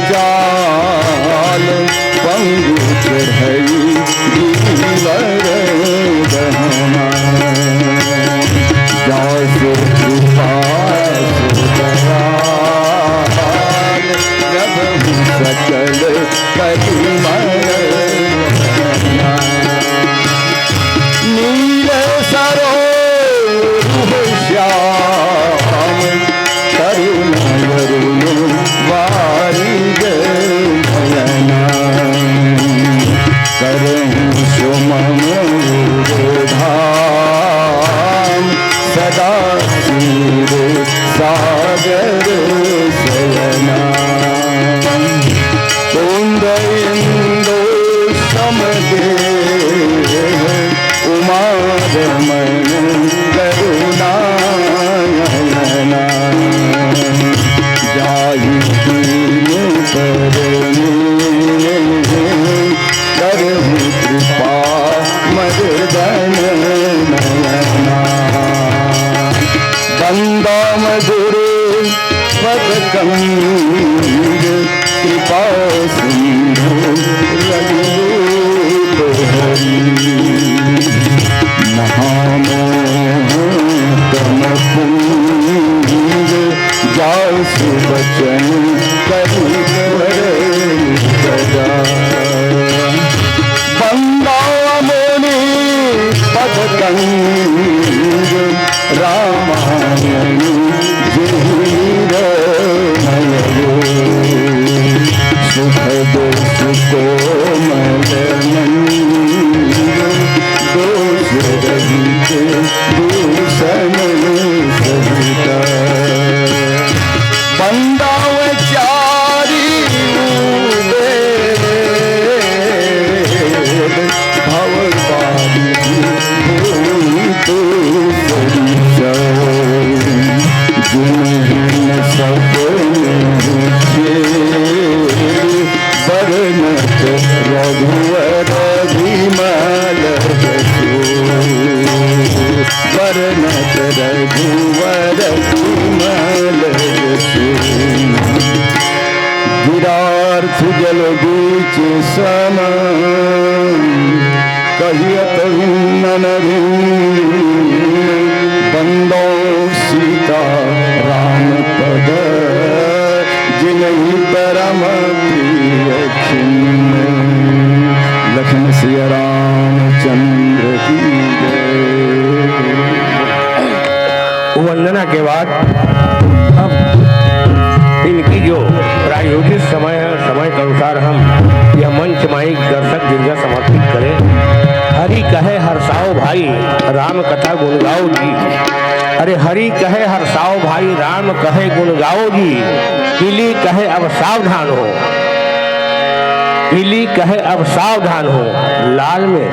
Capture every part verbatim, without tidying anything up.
जाल पंगु चढ़ई गिरिवर गहना। जासु कृपा सु दयाल, प्रभु सकल करुणा। नील सरोरुह श्याम, करुण अरुण वारिज नयना। करहु सुमम उर धाम, सदा क्षीर सागर शयना। कुंद इंदु सम देह उमा रमण करुणानयना। जाहि दीन पर लीन करहु कृपा मर्दन नयना। बंदा मधुर पद कंद कृपा सिंधु रघुरूप हरि। महामोह तम पुंज जासु बचन करि वरई सदा। बंदा मुनि पद कंद रामायण जिहि रमय। सुखद सुकोमल मंद दोष रहित भूषण सहित। बंदा चारि वेद भव बारिधि भूत सरिसा। जिनहिन सपन खेल बरनत रघुवर विमल जसु। बरनत रघुवर विमल जसु। गिरार्थ जल बीच सम कहियत भिन्न न भिन्न। बंदो सीता राम पद जिनहि परम प्रिय खिन्न। लखन सिया रामचंद्र की जय। वंदना के बाद अब इनकी जो प्रायोजित समय है, समय के अनुसार हम यह मंच माइक दर्शक दीर्घा समर्पित करें। हरि कहे हर्षाओ भाई, राम कथा गुण गाओ जी। अरे हरि कहे हर्षाओ भाई, राम कहे गुण गाओ जी। पीली कहे अब सावधान हो, पीली कहे अब सावधान हो, लाल में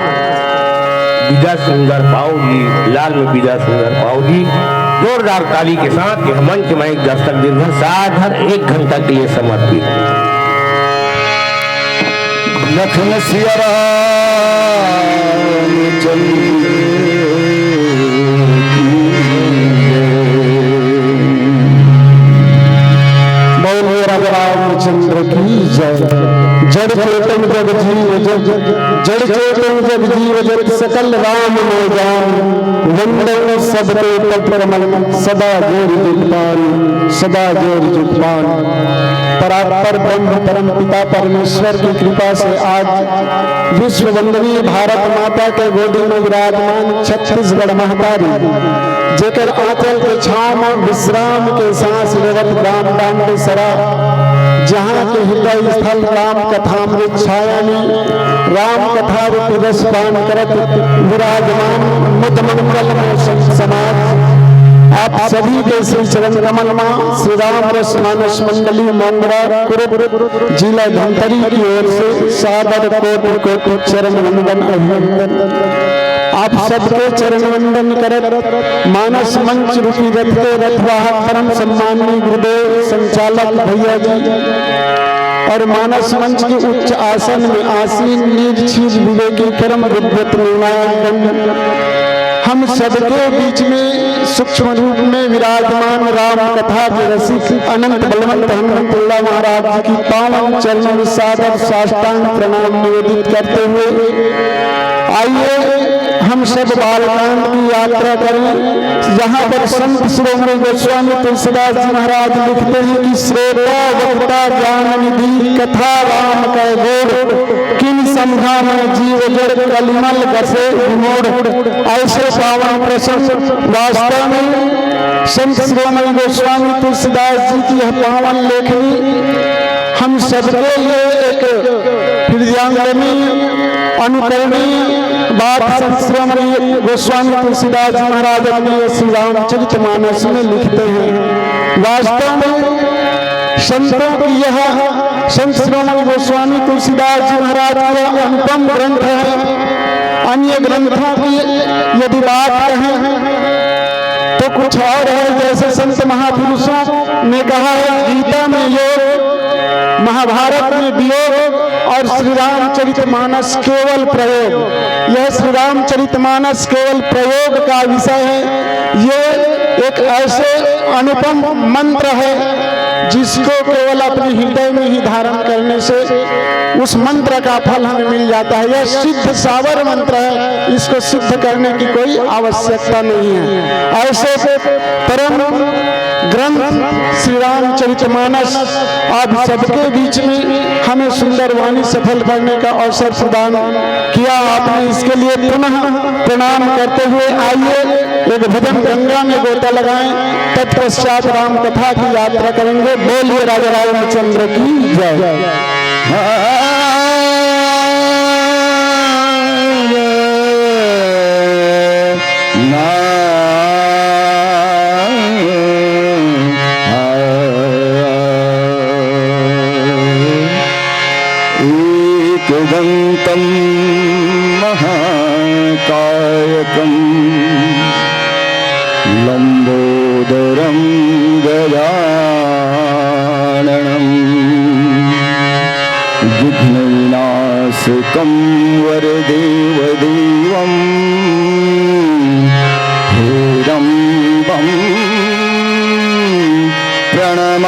विदा सुंदर पाओ जी, लाल में विदा सुंदर पाओ जी। जोरदार ताली के साथ यह मंच माइक दर्शक दीर्घा साधर एक घंटा के लिए समर्पित। लखन सिया रामचंद्र की जय। बोलो राम रामचंद्र की जय। जड़ चेतन जग जीव जग, जड़ चेतन जग जीव जग, सकल राम में जान। वंदन सबके पद कमल, सदा जोर जुगपान, सदा जोर जुगपान। परात्पर ब्रह्म परम पिता परमेश्वर की कृपा से आज विश्व वंदनीय भारत माता के गोदी में विराजमान छत्तीसगढ़ महतारी, जेकर आंचल के छांव में विश्राम के सांस लेवत ग्राम डांडेसरा, जहां के हृदय स्थल राम कथामृत छाया में राम कथा रूपी रस पान करत विराजमान मुद मंगल में संत समाज, आप सभी के श्री चरण कमल में श्री राम रस मानस मंडली मोंगरा कुरुप जिला धमतरी की ओर से सादर कोटि कोटि चरण वंदन अभिनंदन। आप सबके चरण वंदन करत मानस मंच रूपी रथ के रथवाहक परम सम्माननीय गुरुदेव संचालक भैया जी और मानस मंच के उच्च आसन में आसीन नीर क्षीर विवेकी परम विद्वत निर्णायक गण हम सबके बीच में सूक्ष्म रूप में विराजमान राम कथा के रसिक अनंत बलवंत हनुमंतुल्लाह महाराज जी की पावन चरणों में सादर साष्टांग प्रणाम निवेदित करते हुए आइए हम सब बालकांड की यात्रा करें, जहाँ पर संत शिरोमणि गोस्वामी तुलसीदास जी महाराज लिखते हैं कि श्रोता वक्ता ज्ञान निधि कथा राम कै गोड़, किन समझा मैं जीव जड़ कलिमल बसे विमूढ़। ऐसे पावन प्रसंग, वास्तव में संत शिरोमणि गोस्वामी तुलसीदास जी की यह पावन लेखनी हम सबके लिए एक हृदयंगमी, अनुकरणीय बात। संत शिरोमणि गोस्वामी तुलसीदास जी महाराज अपने श्री रामचरित मानस में लिखते हैं, वास्तव में संतों की यह, संत शिरोमणि गोस्वामी तुलसीदास जी महाराज का अनुपम ग्रंथ है। अन्य ग्रंथों की यदि बात कहें तो कुछ और है, जैसे संत महापुरुषों ने कहा है, गीता में योग, महाभारत में वियोग और श्री रामचरित मानस केवल प्रयोग। यह श्री रामचरित मानस केवल प्रयोग का विषय है। ये एक ऐसे अनुपम मंत्र है जिसको केवल अपने हृदय में ही धारण करने से उस मंत्र का फल हमें मिल जाता है। यह सिद्ध सावर मंत्र है, इसको सिद्ध करने की कोई आवश्यकता नहीं है। ऐसे परम ग्रंथ श्री रामचरित मानस आप सबके बीच में हमें सुंदर वाणी सफल करने का अवसर प्रदान किया आपने, इसके लिए पुनः प्रणाम करते हुए आइए एक भजन गंगा में गोता लगाएं, तत्पश्चात राम कथा की यात्रा करेंगे। बोलिए राजा रामचंद्र की जय। एकदन्तं महाकायकं लम्बोदरं गजाननं विघ्नविनाशकं वरदेवदेवं हेरम्बं प्रणमाम्यहम्।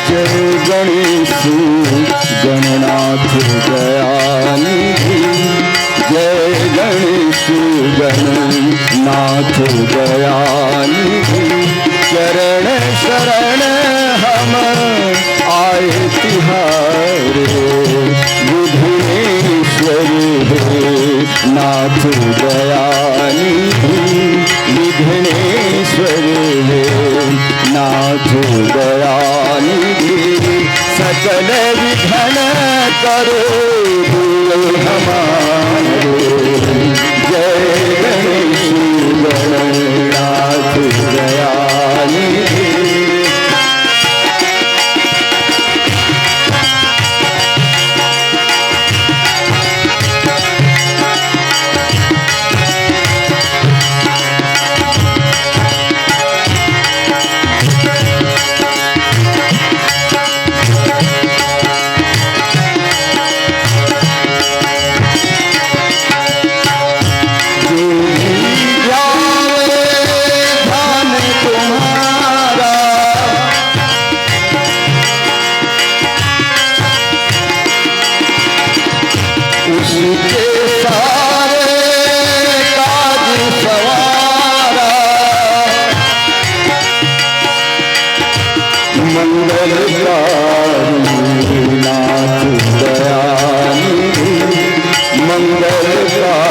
जय गणेश गणनाथ दयानिधि, जय गणेश गणनाथ दयानिधि, चरण शरण हम आए तिहारे, विघ्नेश्वर हे नाथ दयानिधि, विघ्नेश्वर हे नाथ दयानिधि, सकल विघ्न करो दूर हमारे। जय गणेश गणनाथ दयानिधि। जो भी ध्यान तुम्हारा, उसके सारे काज सवारा। मंगलकारी नाथ दयानिधि, मंगलकारी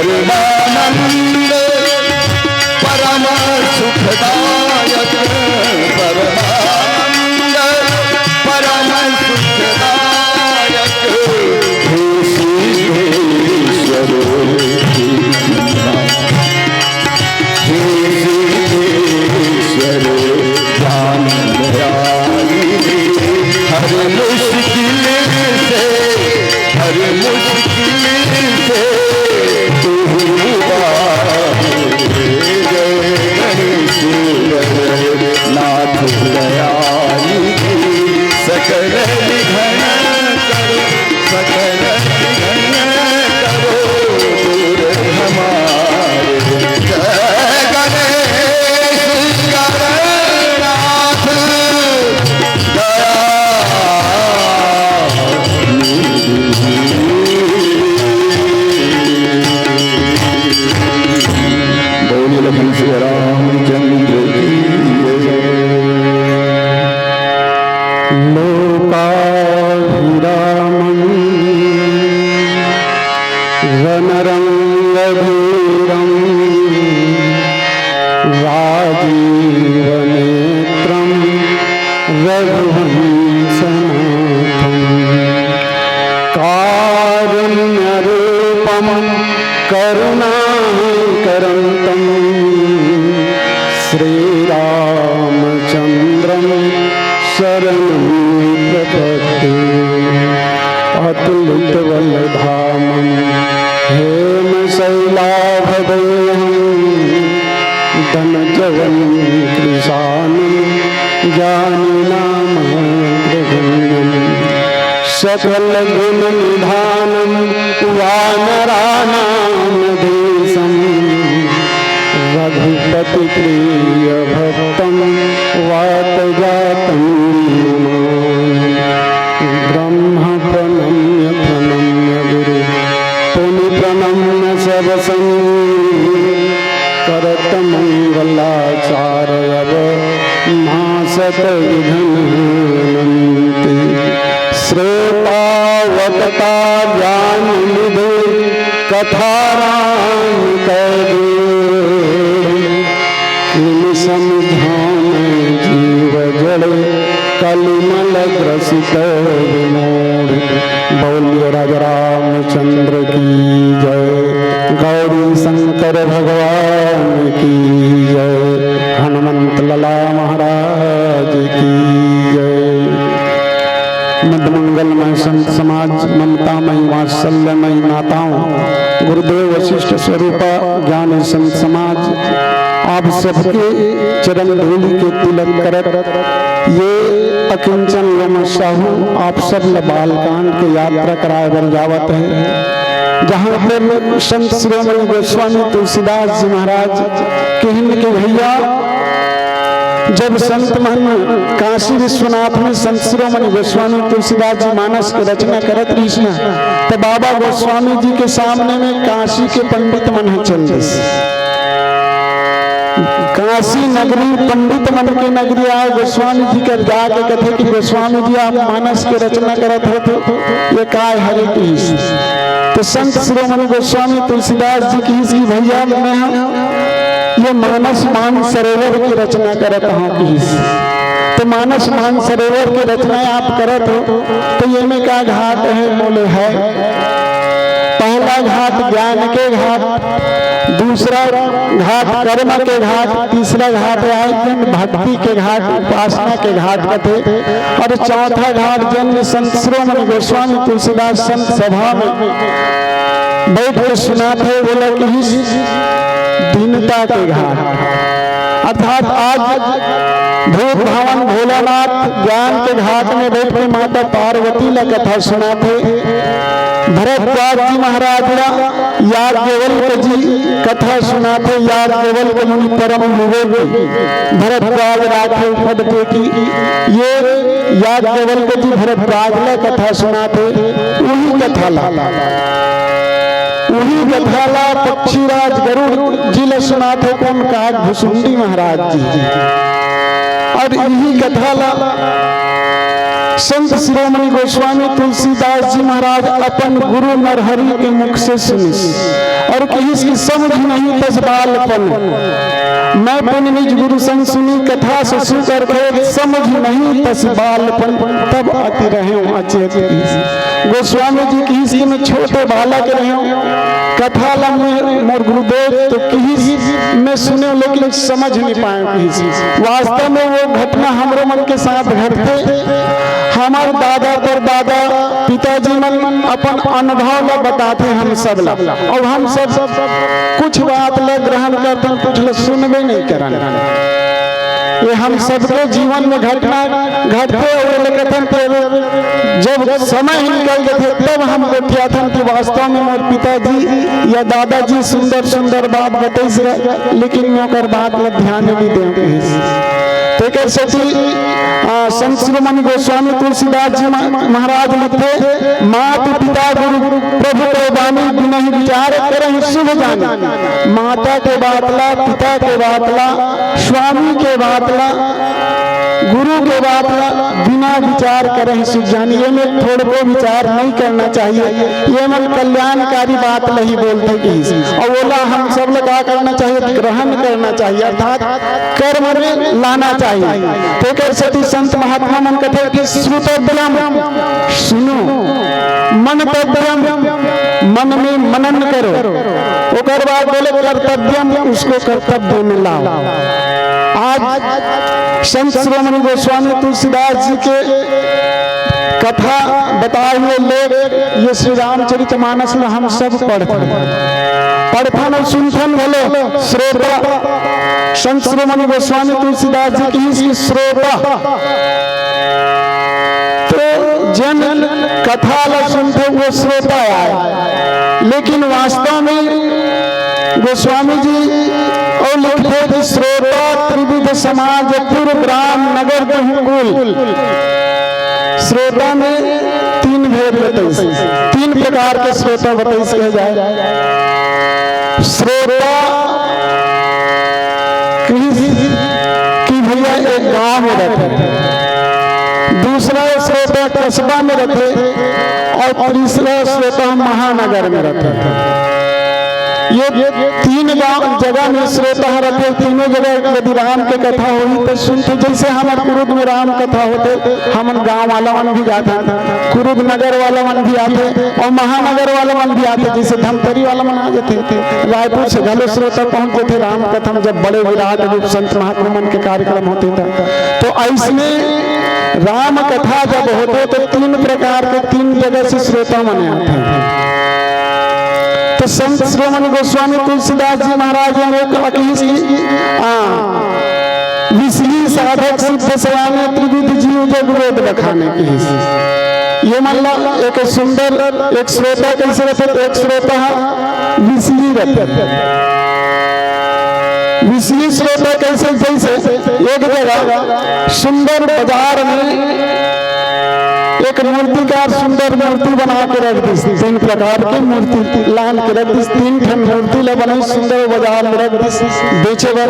परमानंद परम सुखदायक, परमानंद परम सुखदायक, हे सिद्धेश्वर, हे सिद्धेश्वर, ज्ञान दयाल, हर मुश्किल से, हर मुश्किल से तू उबार। जय गणेश, जय नाथ दयाल, सकल विघ्न करो, सकल विघ्न करो दूर हमारे। जय गणेश गणनाथ दया। बोलिए लखन सिया रामचंद्र की जय। लोकाभिरामं रणरंगधीरं राजीवनेत्रं रघुवंशनाथं। कारुण्यरूपं करुणाकरन्तं श्रीरामचन्द्रं शरणं प्रपद्ये। अतुलितबलधामं हेमशैलाभदेहं दनजवनकृशानुं ज्ञानिनामग्रगण्यम्। सकलगुणनिधानं वानराणामधीशं रघुपतिप्रियभक्तं वातजातं नमामि। ब्रह्म प्रणम्य प्रणम्य गुरु पुनि प्रणम्य सब सन्निधि करत मंगलाचार अब महासत विघ्न हनंती। श्रोता वक्ता ज्ञान निधि कथाराम कै जोड़। किम समझावै जीव जड़ कलिमल ग्रसित विमूढ़। बोलिए राजा रामचंद्र की जय, गौरी शंकर भगवान की जय, हनुमंत लाला महाराज की जय। मध्य मंगलमय संत समाज, ममतामयी वात्सल्यमयी माताओं, गुरुदेव वशिष्ठ स्वरूपा ज्ञानी संत समाज, आप सबके चरण धूलि के तिलक करत ये अकिंचन लोमस साहू आप सब ल बालकांड के यात्रा कराए बर जावत हे, जहाँ पर संत शिरोमणि गोस्वामी तुलसीदास जी महाराज किहिन के भैया, जब संत मन काशी विश्वनाथ में संत शिरोमणि गोस्वामी तुलसीदास जी मानस के रचना करत रहिस ना, तो बाबा गोस्वामी जी के सामने में काशी के पंडित मन ह चल दिस। काशी नगरी पंडित मन के नगरी आए, गोस्वामी जी कर जाके कथे कि गोस्वामी जी, आप मानस के रचना करत हो तो ये काय हरे किहिस। तो संत शिरोमणि गोस्वामी तुलसीदास जी किहिस कि भैया, मैं ये मानस मानसरोवर की रचना करत हूँ किहिस। तो मानस मानसरोवर की रचना आप करत हो तो ये में का घाट है? बोले है, पहला घाट ज्ञान के घाट, दूसरा घाट कर्म के घाट, तीसरा घाट आए जन भक्ति के घाट, उपासना के घाट कथे, और चौथा घाट जन संत शिरोमणि गोस्वामी तुलसीदास संत सभा में बैठ के सुनाथे, बोला कि दीनता के घाट। अर्थात आज भूत भावन भोलानाथ ज्ञान के घाट में बैठ के माता पार्वती ला कथा सुनाथे। भरद्वाज जी महाराज ला याज्ञवल्क जी कथा सुनाथे। याज्ञवल्क मुनि परम विवेकी, भरद्वाज राखे पद टेकी। ये याज्ञवल्क जी भरद्वाज ला कथा सुनाथे। उही कथा ला, उही कथा ला पक्षीराज गरुड़ जी ला सुनाथे। कोन? काग भुसुंडी महाराज जी। और इही कथा ला संत शिरोमणि गोस्वामी तुलसीदास जी महाराज अपन गुरु नरहरि के मुख से सुनिस अउ कहिस कि समझ नहीं तस बालपन, मैं पुनि निज गुरु संग सुनी, कथा सु सुकर भेद, समझ नहीं तस बालपन, तब अति रहेंव अचेत। गोस्वामी जी कहिस कि मैं छोटे बालक रहेंव, कथा ला मोर गुरुदेव तो कहिस, मैं सुनेंव लेकिन समझ नहीं पाएंव कहिस। वास्तव में वो घटना हमरो मन के साथ घटथे। हमर दादा परदादा पिताजी मन अपन अनुभव ला बताथे हम सब ला, अउ हम सब कुछ बात ला ग्रहण करथन, कुछ ला सुनबे नहीं करन। ये हम सबके जीवन में घटना घटथे अउ ये कथन के जब समय निकल जाथे तब हम गोठियाथन कि वास्तव में मोर पिताजी या दादाजी सुंदर सुंदर बात बतइस रहे, लेकिन मैं ओकर बात ला ध्यान नहीं देंव कहिस। तेकर सेती संत शिरोमणि गोस्वामी तुलसीदास जी महाराज लिखथे, मात पिता गुरु प्रभु के बानी, बिनहि विचार करहि शुभ जानी। माता के बात ला, पिता के बात ला, स्वामी के बात ला, गुरु के बात ला बिना विचार करहि शुभ जानी। ये में थोड़को विचार नहीं करना चाहिए। ये मन कल्याणकारी बात नहीं बोलते कि, अउ ओला हम सब ला का करना चाहिए? ग्रहण करना चाहिए, अर्थात कर्म में लाना चाहिए। तेकर सेती संत महात्मा मन कथे कि श्रुतव्यम, सुनो, मनतव्यम, मन में मनन करो, ओकर बाद बोले कर्तव्यम, उसको कर्तव्य में लाओ। आज संत शिरोमणि गोस्वामी तुलसीदास जी के कथा बताए हुए लोग ये श्री रामचरित मानस में हम सब पढ़थन, पढ़थन अउ सुनथन घलो। श्रोता संत शिरोमणि गोस्वामी तुलसीदास जी कहिस कि श्रोता तो जेन कथा ला सुनथे वो श्रोता आय, लेकिन वास्तव में गोस्वामी जी अउ लिखथे कि श्रोता त्रिविध समाज पुर ग्राम नगर बहुकुल। श्रोता में तीन भेद बतइस, तीन प्रकार के श्रोता बतइस कहे जाए। श्रोता कहिस कि भैया एक गांव में रथे, दूसरा श्रोता कस्बा में रथे अउ तीसरा श्रोता महानगर में रथे। ये तीन गांव जगह में श्रोता रथे, तीनों जगह यदि राम के कथा होही तो सुनथे। जैसे हमर कुरुद में राम कथा होथे, हमन गांव वाला मन भी जाथन, कुरुद नगर वाला मन भी आथे अउ महानगर वाला मन भी आथे, जैसे धमतरी वाला मन आ जाथे। रायपुर से घलो श्रोता पहुंच जाथे राम कथा में, जब बड़े विराट रूप संत महात्मा मन के कार्यक्रम होथे त। तो अइसने राम कथा जब होथे तो तीन प्रकार के, तीन जगह से श्रोता मन आथे। तो संत शिरोमणि गोस्वामी तुलसीदास जी महाराज ने कहिस कि, हाँ, विसली साधक सिद्ध सयाने, त्रिविध जीव जग वेद बखाने कहिस। ये मन ला एक सुंदर, एक श्रोता कैसे रथे? एक श्रोता विसली रथे। विसली श्रोता कैसे? जैसे एक जगह सुंदर बाजार में एक मूर्तिकार सुंदर मूर्ति बना के रख दिस, तीन प्रकार के मूर्ति लान के रख दिस, तीन ठन मूर्ति ला बनाइस सुंदर, बाजार में रख दिस बेचे बर।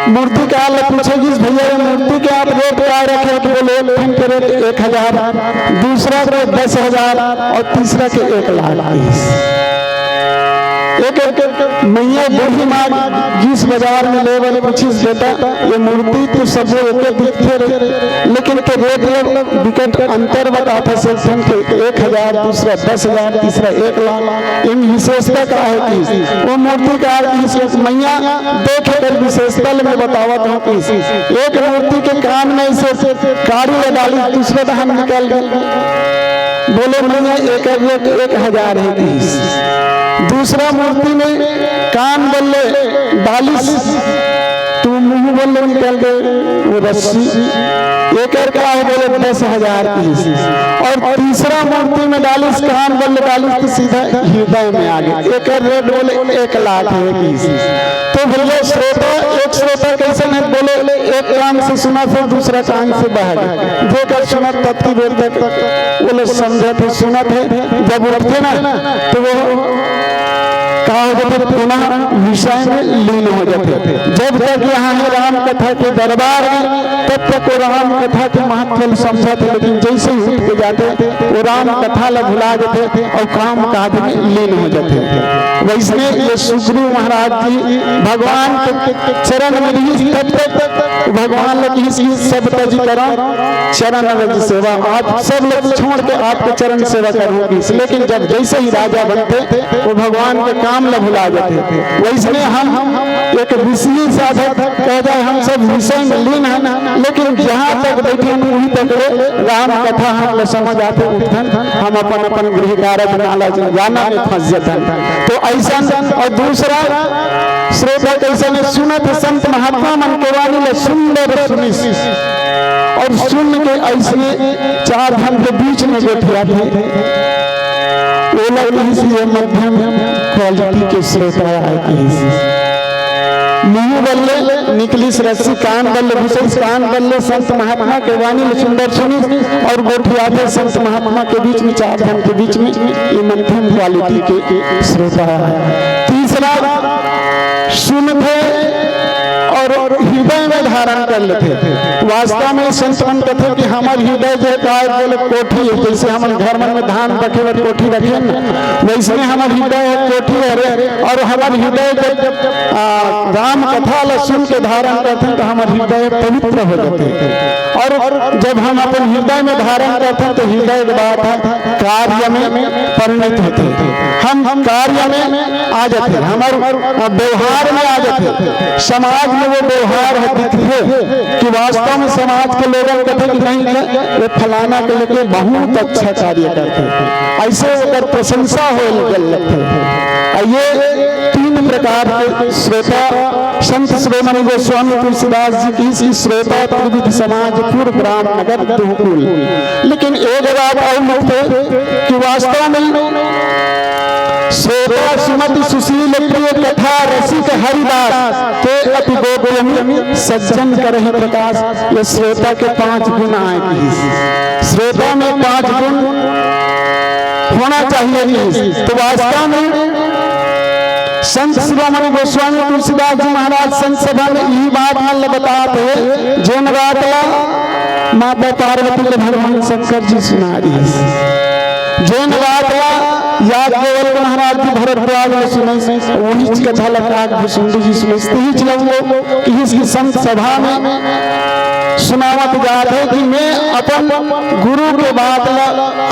मूर्तिकार ला पूछे गिस, भैया ये मूर्ति के आप रेट का रखे? तो बोले एक ठन के रेट एक हजार, दूसरा के दस हजार अउ तीसरा के एक लाख कहिस। एक, एक मइया बूढ़ी माँ गिस बाजार में ले बर पूछिस, बेटा ये मूर्ति तो सबो एके दिखथे रे, लेकिन के रेट में बिकट अंतर बताथस, एक ठन के एक हजार, दूसरा दस हजार, तीसरा एक लाख, एम विशेषता का हे कहिस? वो मूर्तिकार कहिस, मइया देख एकर विशेषता ल मैं बतावत हूँ कहिस। एक मूर्ति के कान में से कारी ल डालिस, दूसरा डहन निकल गे। बोले, मइया एकर रेट एक हजार हे कहिस। दूसरा मूर्ति में कान बल्ले डालिस, तो मुंह बल्ले निकल गे वो रस्सी। एकर का हे? बोले दस हजार कहिस। अउ तीसरा मूर्ति में डालिस, कान बल्ले डालिस तो सीधा हृदय में आ गे। एकर रेट बोले एक लाख हे कहिस। तो भैया श्रोता, एक श्रोता कैसे नहीं बोले, एक कान से सुनथे, दूसरा कान से बहा गे। जेकर सुनत ततकी बेर तक वो लोग समझथे, सुनथे, जब उठथे ना तो वो का होथे, फिर पुनः विषय में लीन हो जाथे। जब तक यहाँ है राम कथा के दरबार में, तब तक वो राम कथा के महत्व ल समझथे, लेकिन जैसे ही उठ के जाथे, वो राम कथा ला भुला जाथे और काम काज में लीन हो जाथे। वैसने ये सुखदेव महाराज जी भगवान के चरण में रहिस, तब तक भगवान ला कहिस कि सब तज करौं चरण रज सेवा, आप सब लोग छोड़ के आपके चरण सेवा करहूँ कहिस। लेकिन जब जैसे ही राजा बनथे, वो भगवान के काम ला भुला जाथे। वैसने हम, हम एक विषयी साधक कह जाए, हम सब विषय में लीन हैं, लेकिन जहाँ तक बैठे हैं, वहीं तक ले राम कथा हम लोग समझ आथे, उठथन, हम अपन, अपन गृह कार्य में, नाला जाना में फंस जाथन। तो ऐसा, और दूसरा श्रोता कैसे ने सुनत संत महात्मा मन के वाणी ले सुंदर सुनिस, और सुन के ऐसे चार झन के बीच में गोठियाथे, ओला कहिस ये मध्यम quality के श्रोता आय कहिस। मुंह बल्ले निकलिस रस्सी, कान बल्ले घुसइस, कान बल्ले संत महात्मा के वाणी ल सुंदर सुनिस, और गोठियाथे संत महात्मा के बीच में, चार झन के बीच में, ये मध्यम quality के श्रोता आय। तीसरा सुनथे और हृदय में धारण कर लेथे। वास्तव में संत मन कथे कि हमर हृदय जो है, काय बोले, कोठी है। जैसे हमन घर मन में धान रखे बर कोठी रखे ना, वैसने हमर हृदय है, कोठी है रे। और हमर हृदय जब, आ, राम कथा ला सुन के धारण करथे, तो हमर हृदय पवित्र हो जाथे। और जब हम अपन हृदय में धारण करथे, तो हृदय के बात है, कार्य में परिणत होथे। हम, हम कार्य में आ जाथे, हमर, अ, व्यवहार में आ जाथे, समाज में वो व्यवहार ह दिखथे कि वास्तव में समाज के लोगन कथे कि नहीं, ये फलाना के लेके बहुत अच्छा कार्य करथे, ऐसे ओकर प्रशंसा होए लगे लगथे। आ ये तीन प्रकार के श्रोता संत श्रोमणी गोस्वामी तुलसीदास जी कहिस कि श्रोता त्रिविध समाज, पुर ग्राम नगर दुहकुल। लेकिन एक बात और लिखथे कि वास्तव में श्रोता सुमति सुशील प्रिय कथा रसिक हरिदास के अति गोप्य सज्जन करहि प्रकाश। ये श्रोता के पांच गुण आय कहिस। श्रोता में पांच गुण होना चाहिए कहिस। तो वास्तव में संत शिरोमणि गोस्वामी तुलसीदास जी महाराज संत सभा में यही बात मन ल बतात हे, जेन बात ला माता पार्वती ले भगवान शंकर जी सुना दिस, जेन बात ला याज्ञवल्क्य महाराज जी भरद्वाज ले सुनइस, वही कथा ला काकभुसुंडी जी सुनइस। तिही चलंगो कि इस संत सभा में सुनावत जात हे कि मैं अपन गुरु के बात ला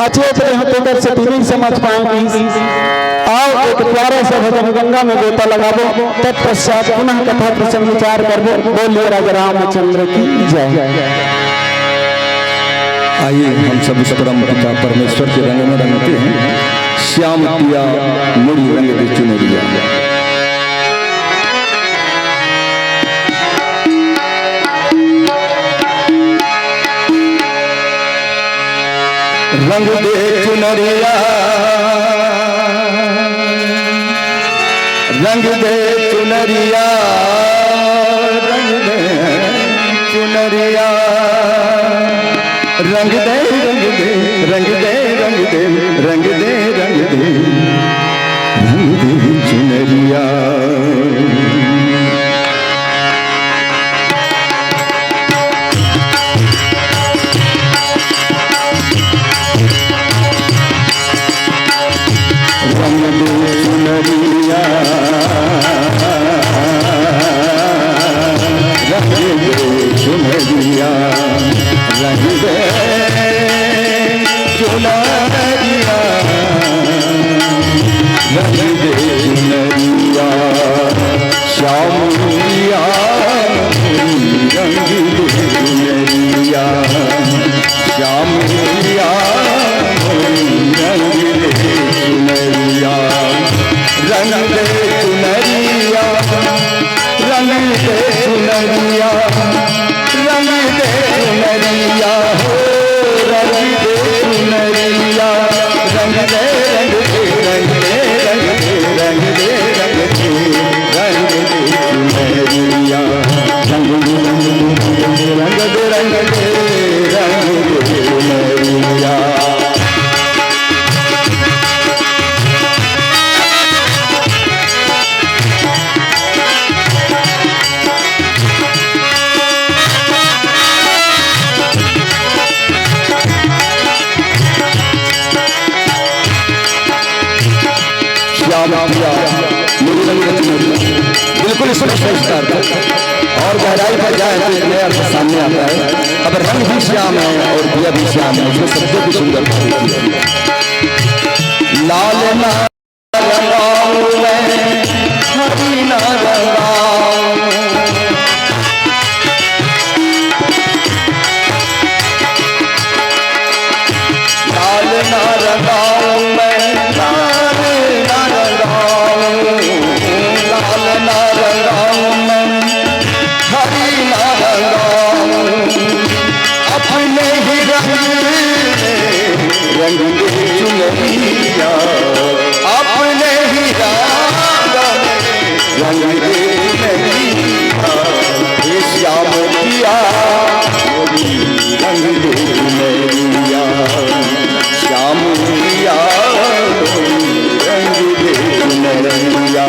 अचेत रहे तेकर से नहीं समझ पाए कि आओ एक प्यारा सा भजन गंगा में गोता लगाबो, तत्पश्चात पुनः कथा प्रसंग विचार करबो। बोलिए राजा रामचंद्र की जय। आइए हम सब उस परम पिता परमेश्वर के रंग में रंगते हैं। श्याम पिया मुड़ी रंग दे चुनरिया। रंग दे चुनरिया, रंग दे चुनरिया, रंग दे चुनरिया। रंग दे, रंग दे, रंग दे, रंग दे, रंग दे, रंग दे, रंग दे चुनरिया। रंग दे चुनरिया, रंग दे चुनरिया, रंग दे चुनरिया, रंग दे चुनरिया, श्याम पिया रंग दे चुनरिया। श्याम पिया रंग दे चुनरिया, रंग दे चुनरिया, रंग दे चुनरिया, रंग दे चुनरिया हो, रंग दे चुनरिया, रंग दे, रंग दे, रंग दे, रंग दे, रंग दे, रंग दे, रंग दे चुनरिया। रंग दे, रंग दे, रंग दे, रंग दे चुनरिया। श्याम या मेरी रंग रचना बिल्कुल इसी विशेषता है। और गहराई पर जाए तो एक नया अर्थ सामने आता है। अब रंग भी श्याम है और दिया भी श्याम है, उसमें शब्दों की सुंदरता होती है। लाल ना रंगाऊं मैं, हरी ना रंगाऊं। लाल ना रंगाऊं मैं, लाल ना रंगाऊं, लाल ना रंगाऊं मैं, हरी ना रंगाऊं। अपने ही रंग में रंग दे चुनरिया, अपने ही रंग में रंग दे चुनरिया। हे श्याम पिया, रंग दे चुनरिया, श्याम पिया, रंग दे चुनरिया।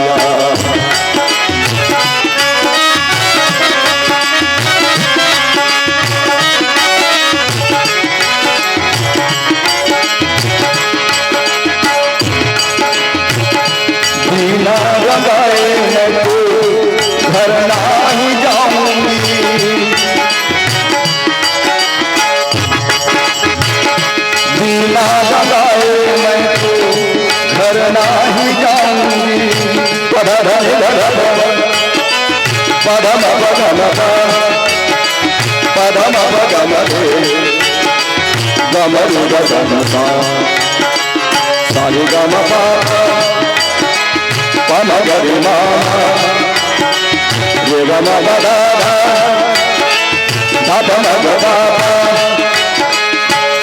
बिना रंगाए मैं तो घर नाही जाऊंगी। बिना रंगाए मैं तो घर नाही जाऊंगी। पधम पधम पधम पधम पधम रे। गम रे ग ग म सा। सा रे ग म पा। पा म ग रे मा। रे ग म ग धा धा। धा प म ग पा पा।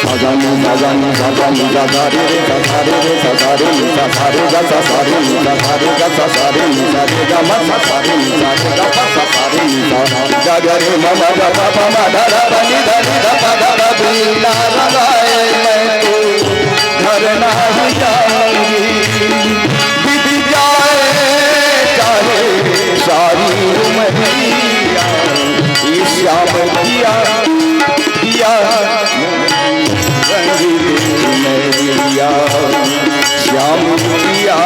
सा गा नी सा गा नी सा गा नी सा गा रे रे सा सा रे रे सा सा रे नी सा सा रे ग सा सा रे नी सा सा रे ग सा सा रे नी सा रे ग म सा सा रे नी सा रे ग पा सा सा रे नी सा। गा गा रे म म ग प प म ध ध प नि ध नि ध प ध प। बिना रंगाए मैं तो घर नाही जाऊंगी। बीत जाए चाहे सारी उमरिया, ये श्याम पिया, पिया रंग दे चुनरिया, श्याम पिया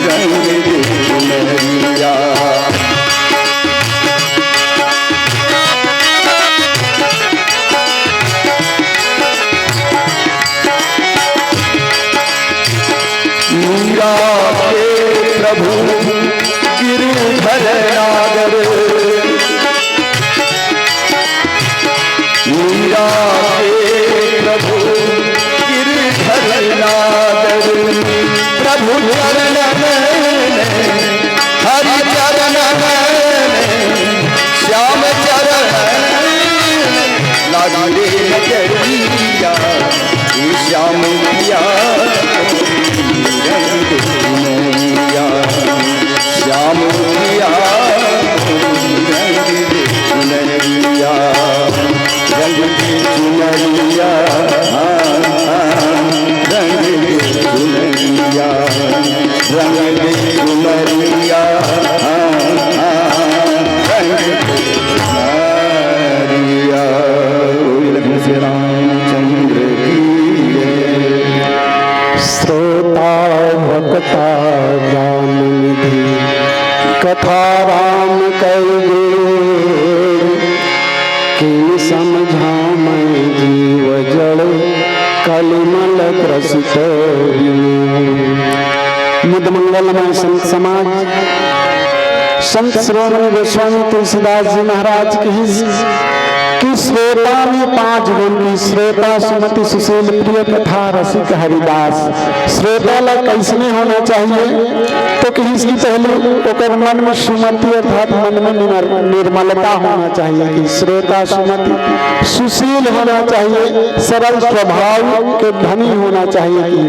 रंग दे चुनरिया। मीरा के प्रभु गिरधर नागर, मीरा के प्रभु गिरधर नागर, प्रभु चरणन में, हरि चरणन में, श्याम चरणन में लागी रे नजरिया। श्याम पिया रंग दे चुनरिया, श्याम पिया रंग दे चुनरिया, रंग दे चुनरिया, हाँ, हाँ, रंग दे चुनरिया, रंग दे चुनरिया, हाँ, हाँ, रंग दे चुनरिया। बोल लखन से रामचंद्र की जय। श्रोता भक्ता ज्ञान निधि, कथा राम कई गुण, किन समझावै जीव जड़, कलिमल ग्रसित विनोद। मुद मंगल में संत समाज, संत शिरोमणि गोस्वामी तुलसीदास जी महाराज कहिस कि श्रोता में पांच गुण की, श्रोता सुमति सुशील प्रिय कथा रसिक हरिदास। श्रोता ला कैसने होना चाहिए, तो कहिस कि पहले ओकर मन में सुमति अर्थात मन में निमर-, निर्मलता होना चाहिए कि श्रोता सुमति सुशील होना चाहिए, सरल स्वभाव के धनी होना चाहिए कि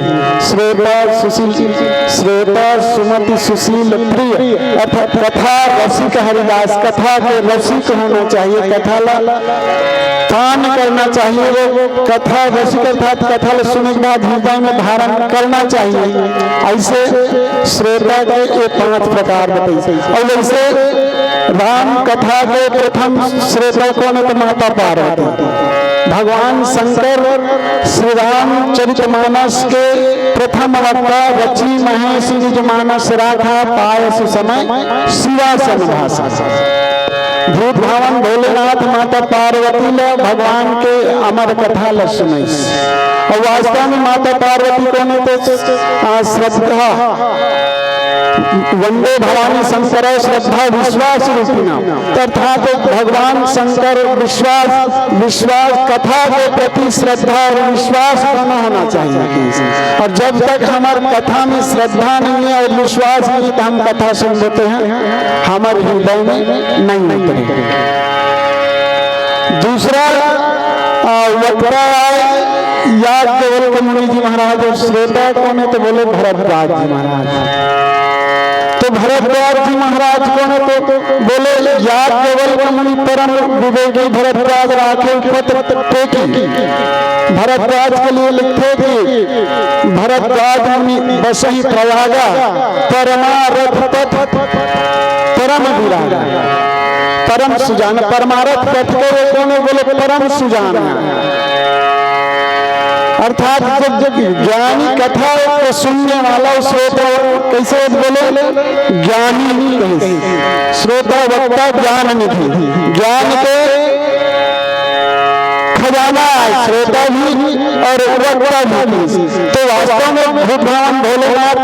श्रोता सुशील, श्रोता सुमति सुशील प्रिय अर्थात कथा रसिक हरिदास, कथा के रसिक होना चाहिए, कथा ला पान करना चाहिए, वो कथा रसिक अर्थात कथा ला सुने के बाद हृदय में धारण करना चाहिए। ऐसे श्रोता के ये पांच प्रकार बताइए। और वैसे राम कथा के प्रथम श्रोता कौन है? तो माता पार्वती। भगवान शंकर श्री रामचरितमानस के प्रथम वक्ता रचि महेश निज मानस राखा, पाय सुसमय शिवासन भाषा। भूत भावन भोलेनाथ माता पार्वती ल भगवान के अमर कथा ल सुनइस। अउ वास्तव में माता पार्वती कोन हे? तो, आ, श्रद्धा, वंदे भवानी शंकर श्रद्धा विश्वास रूपिणा। अर्थात भगवान शंकर विश्वास, विश्वास, कथा के प्रति श्रद्धा और विश्वास दोनों होना चाहिए। और जब तक हमार कथा में श्रद्धा नहीं है और विश्वास नहीं है, तो हम कथा सुन लेते हैं, हमारे हृदय में नहीं उतरे। दूसरा, आ, वक्ता आए याज्ञवल्क्य मुनि जी महाराज, और श्रोता कोन हे? तो बोले भरद्वाज जी महाराज। तो भरद्वाज जी महाराज कोन हे? तो बोले याज्ञवल्क्य मुनि परम विवेकी, भरद्वाज राखे पत्र टेकी। भरद्वाज के लिए लिखथे कि भरद्वाज मुनि बसहि प्रयागा, परमारथ पथ परम विरागा। परम सुजान, परमारथ पथ के ये दोनों बोले परम सुजान। अर्थात जब, जब ज्ञानी कथा को सुनने वाला, श्रोता, कैसे बोले? ज्ञानी कहे। श्रोता वक्ता ज्ञान निधि, ज्ञान के खजाना है श्रोता भी और वक्ता भी। तो वास्तव में भूत भावन भोलेनाथ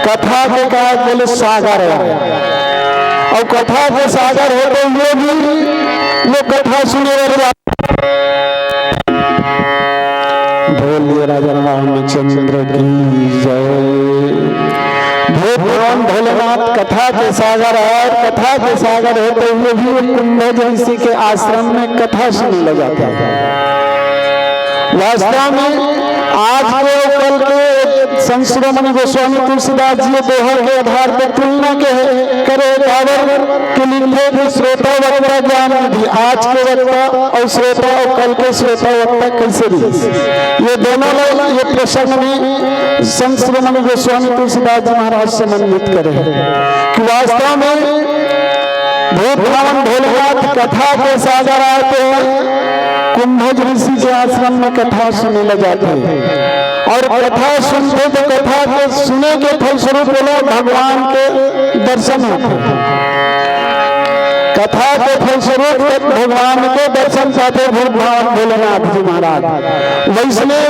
कथा के का बोले सागर है, और कथा के सागर होते हुए भी लोग कथा सुने वाले। बोलिए राजा रामचंद्र की जय। भूत भावन भोलेनाथ कथा के सागर है, और कथा के सागर होते हुए भी वो कुंभज ऋषि के आश्रम में कथा सुने लग जाता है। वास्तव में आज के और कल के संत शिरोमणि गोस्वामी तुलसीदास जी ये दोहा के आधार पर तुलना के करे, काबर के लिखे कि श्रोता वक्ता ज्ञान निधि। आज के वक्ता और श्रोता और कल के श्रोता वक्ता कैसे रही, ये दोनों लोग ये प्रसंग में संत शिरोमणि गोस्वामी तुलसीदास जी महाराज समन्वित करे हैं कि वास्तव में भूत भावन भोलेनाथ कथा के सागर आते हैं, कुंभज ऋषि के आश्रम में कथा सुने ल जाते हैं। और कथा सुनते तो कथा के सुने के फलस्वरूप बोले भगवान के दर्शन होते हैं। कथा के फलस्वरूप भगवान के दर्शन पाते भूत भावन भोलेनाथ जी महाराज। वैसने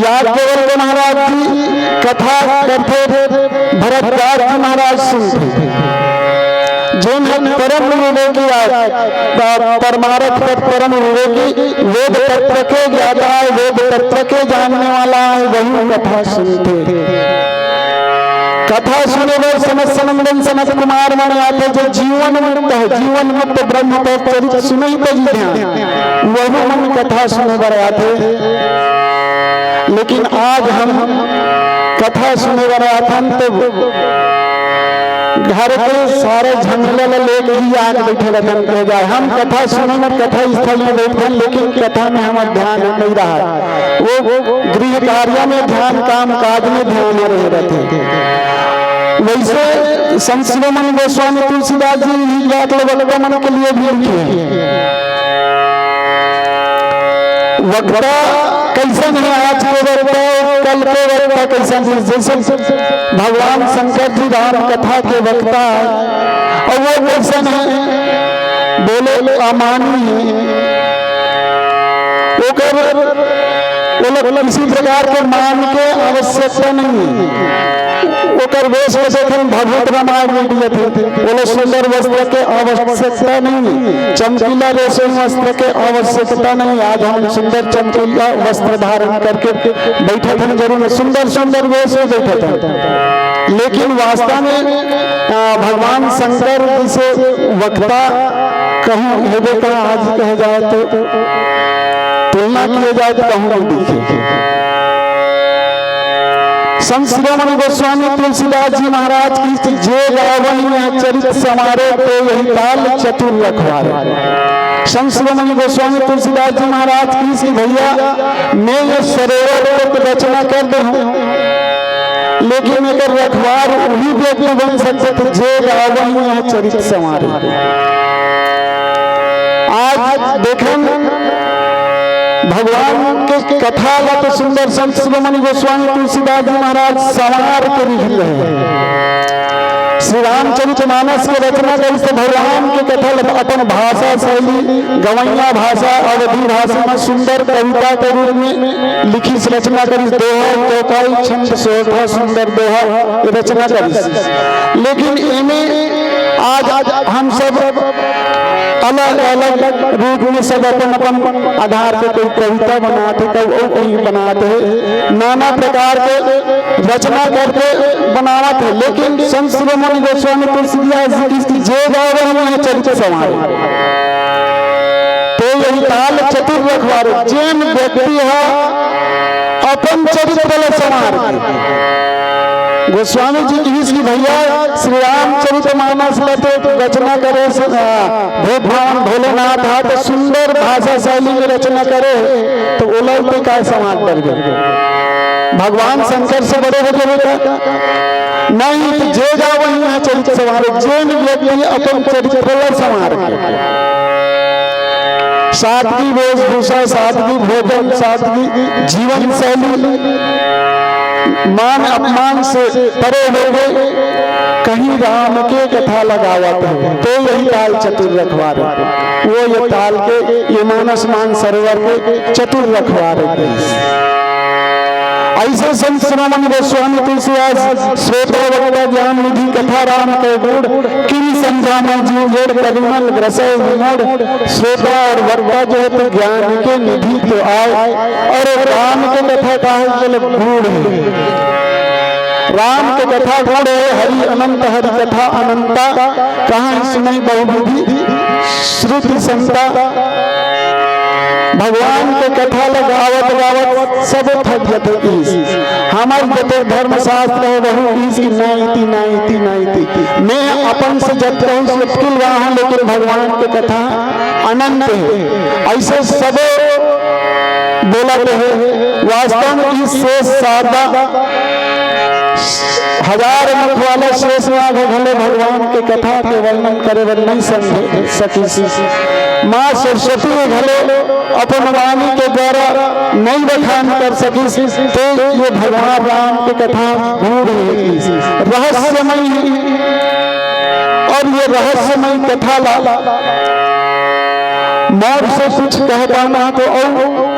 याज्ञवल्क्य महाराज जी कथा करते, भरद्वाज जी महाराज सुनते। जेन ह परम विवेकी आय, प-, परमारथ पथ परम विवेकी, वेद तत्व के ज्ञाता है, वेद तत्व के जानने वाला है, वही कथा सुनते। कथा सुने बर सनत सनंदन सनत कुमार मन आथे, जो जीवन मुक्त है, जीवन मुक्त ब्रह्म के चरित्र सुनही तजी ध्यान, वहू मन कथा सुने बर आथे। लेकिन आज हम कथा सुने बर आथन तो घर के सारे झमेला ल लेके ही आके बैठे रहथन, कहे जाए हम कथा सुने में कथा स्थल में बैठथन, लेकिन कथा में हमर ध्यान नहीं रहा, वो गृह कार्य में ध्यान, काम काज में ध्यान रहे रहथे। वैसे संत शिरोमणि गोस्वामी तुलसीदास जी ही जात लोग मन के लिए भी लिखे हैं। वक्ता कैसन है आज के वक्ता, कल के वक्ता कैसन है? जैसे भगवान शंकर जी राम कथा के वक्ता है, और वो कैसन है? बोले अमानी है, ओकर, ओला किसी प्रकार के मान के आवश्यकता नहीं है। ओकर वेश के देखन भभूत रामायण मिट जथे, ओला सुंदर वस्त्र के आवश्यकता नहीं है, चमकीला रेशम वस्त्र के आवश्यकता नहीं। आज हम सुंदर चमकीला वस्त्र धारण करके बैठे थे, जरूर सुंदर सुंदर वेश में बैठे थे, लेकिन वास्तव में, आ, भगवान शंकर जैसे वक्ता कहूँ हेबे का आज कहे जाए तो, तुलना किए जाए तो कहूँ नहीं दिखे। संत शिरोमणि गोस्वामी तुलसीदास जी महाराज की, जे गावहिं यह चरित संवारे, तो यही काल चतुर रखवारे। संत शिरोमणि गोस्वामी तुलसीदास जी महाराज की कि भैया, मैं ये सरोवर तक रचना कर दे हूँ, लेकिन एकर रखवार वही व्यक्ति बन सकते थे, जे गावहिं यह चरित संवारे। आज देखन, भगवान के कथा ला तो सुंदर संत शिरोमणि गोस्वामी तुलसीदास जी महाराज संवार के लिखिन रहे। श्री रामचरित मानस के रचना करिस तो भगवान के कथा ला अपन भाषा शैली, गंवइया भाषा, अवधी भाषा में सुंदर कविता के रूप में लिखिस, रचना करिस। दोहा, चौपाई, छंद, सोरठा, सुंदर दोहा, ये रचना करिस। लेकिन एमे आज, आज हम सब अलग-अलग रूप में सब अपन-अपन आधार पे कोई कविता बनात हे, कोई अउ कहीं बनात हे, नाना प्रकार के रचना करके बनावत हे। लेकिन संत शिरोमणि गोस्वामी तुलसीदास जी की "जे गावै उहें चरित संवारे।" तो यही ताल चतुर रखवारे, जेन व्यक्ति ह अपन चरित्र ल संवार के। गोस्वामी जी कहिस कि भैया, श्री रामचरित मानस ल तो रचना करे, अ, भूप भावन भोलेनाथ ह तो सुंदर भाषा शैली में रचना करे, तो ओला ते काय संवार डरबे? भगवान शंकर से बड़े हो गए बेटा? नहीं, तो "जे गावै उहें चरित संवारे", जेन व्यक्ति अपन चरित्र ल संवार के। सादगी वेशभूषा, सादगी भोजन, सादगी जीवन शैली, मान अपमान से परे होके कहीं राम के कथा ल गावत हे, तो यही ताल चतुर रखवारे। वो ये ताल के, ये मानस मान सरोवर के चतुर रखवारे कहिस। अइसे संत शिरोमणि गोस्वामी तुलसीदास, श्रोता वक्ता ज्ञान निधि कथा राम के गूढ़, किम समझावै जीव जड़ परिमल ग्रसै विमूढ़। श्रोता और वक्ता जो है तो ज्ञान के निधि तो आय, और राम के कथा का है, चलो, गूढ़ है। राम के कथा गूढ़ है, हरि अनंत हरि कथा अनंता, कहाँ सुनई बहुविधि श्रुति संता। भगवान के कथा ल गावत गावत सब थक जथे कहिस। हमर जते धर्मशास्त्र हे, वहू कहिस कि नाइति, नाइति, नाइति। मैं अपन से जत कहूँ सुटकिल वाहूँ, लेकिन भगवान के कथा अनंत हे। अइसे सबो बोलत हे। वास्तव में ई शेष शारदा हजार मुख वाला शेष नाग घलो भगवान के कथा के वर्णन करे बर नइ समझे सकिस। माँ सरस्वती घलो अपन वाणी के द्वारा नइ बखान कर सकिस, तो ये भगवान राम के कथा गूढ़ हे, रहस्यमय हे। और ये रहस्यमय कथा ला मोर से कुछ कह पाना तो अउ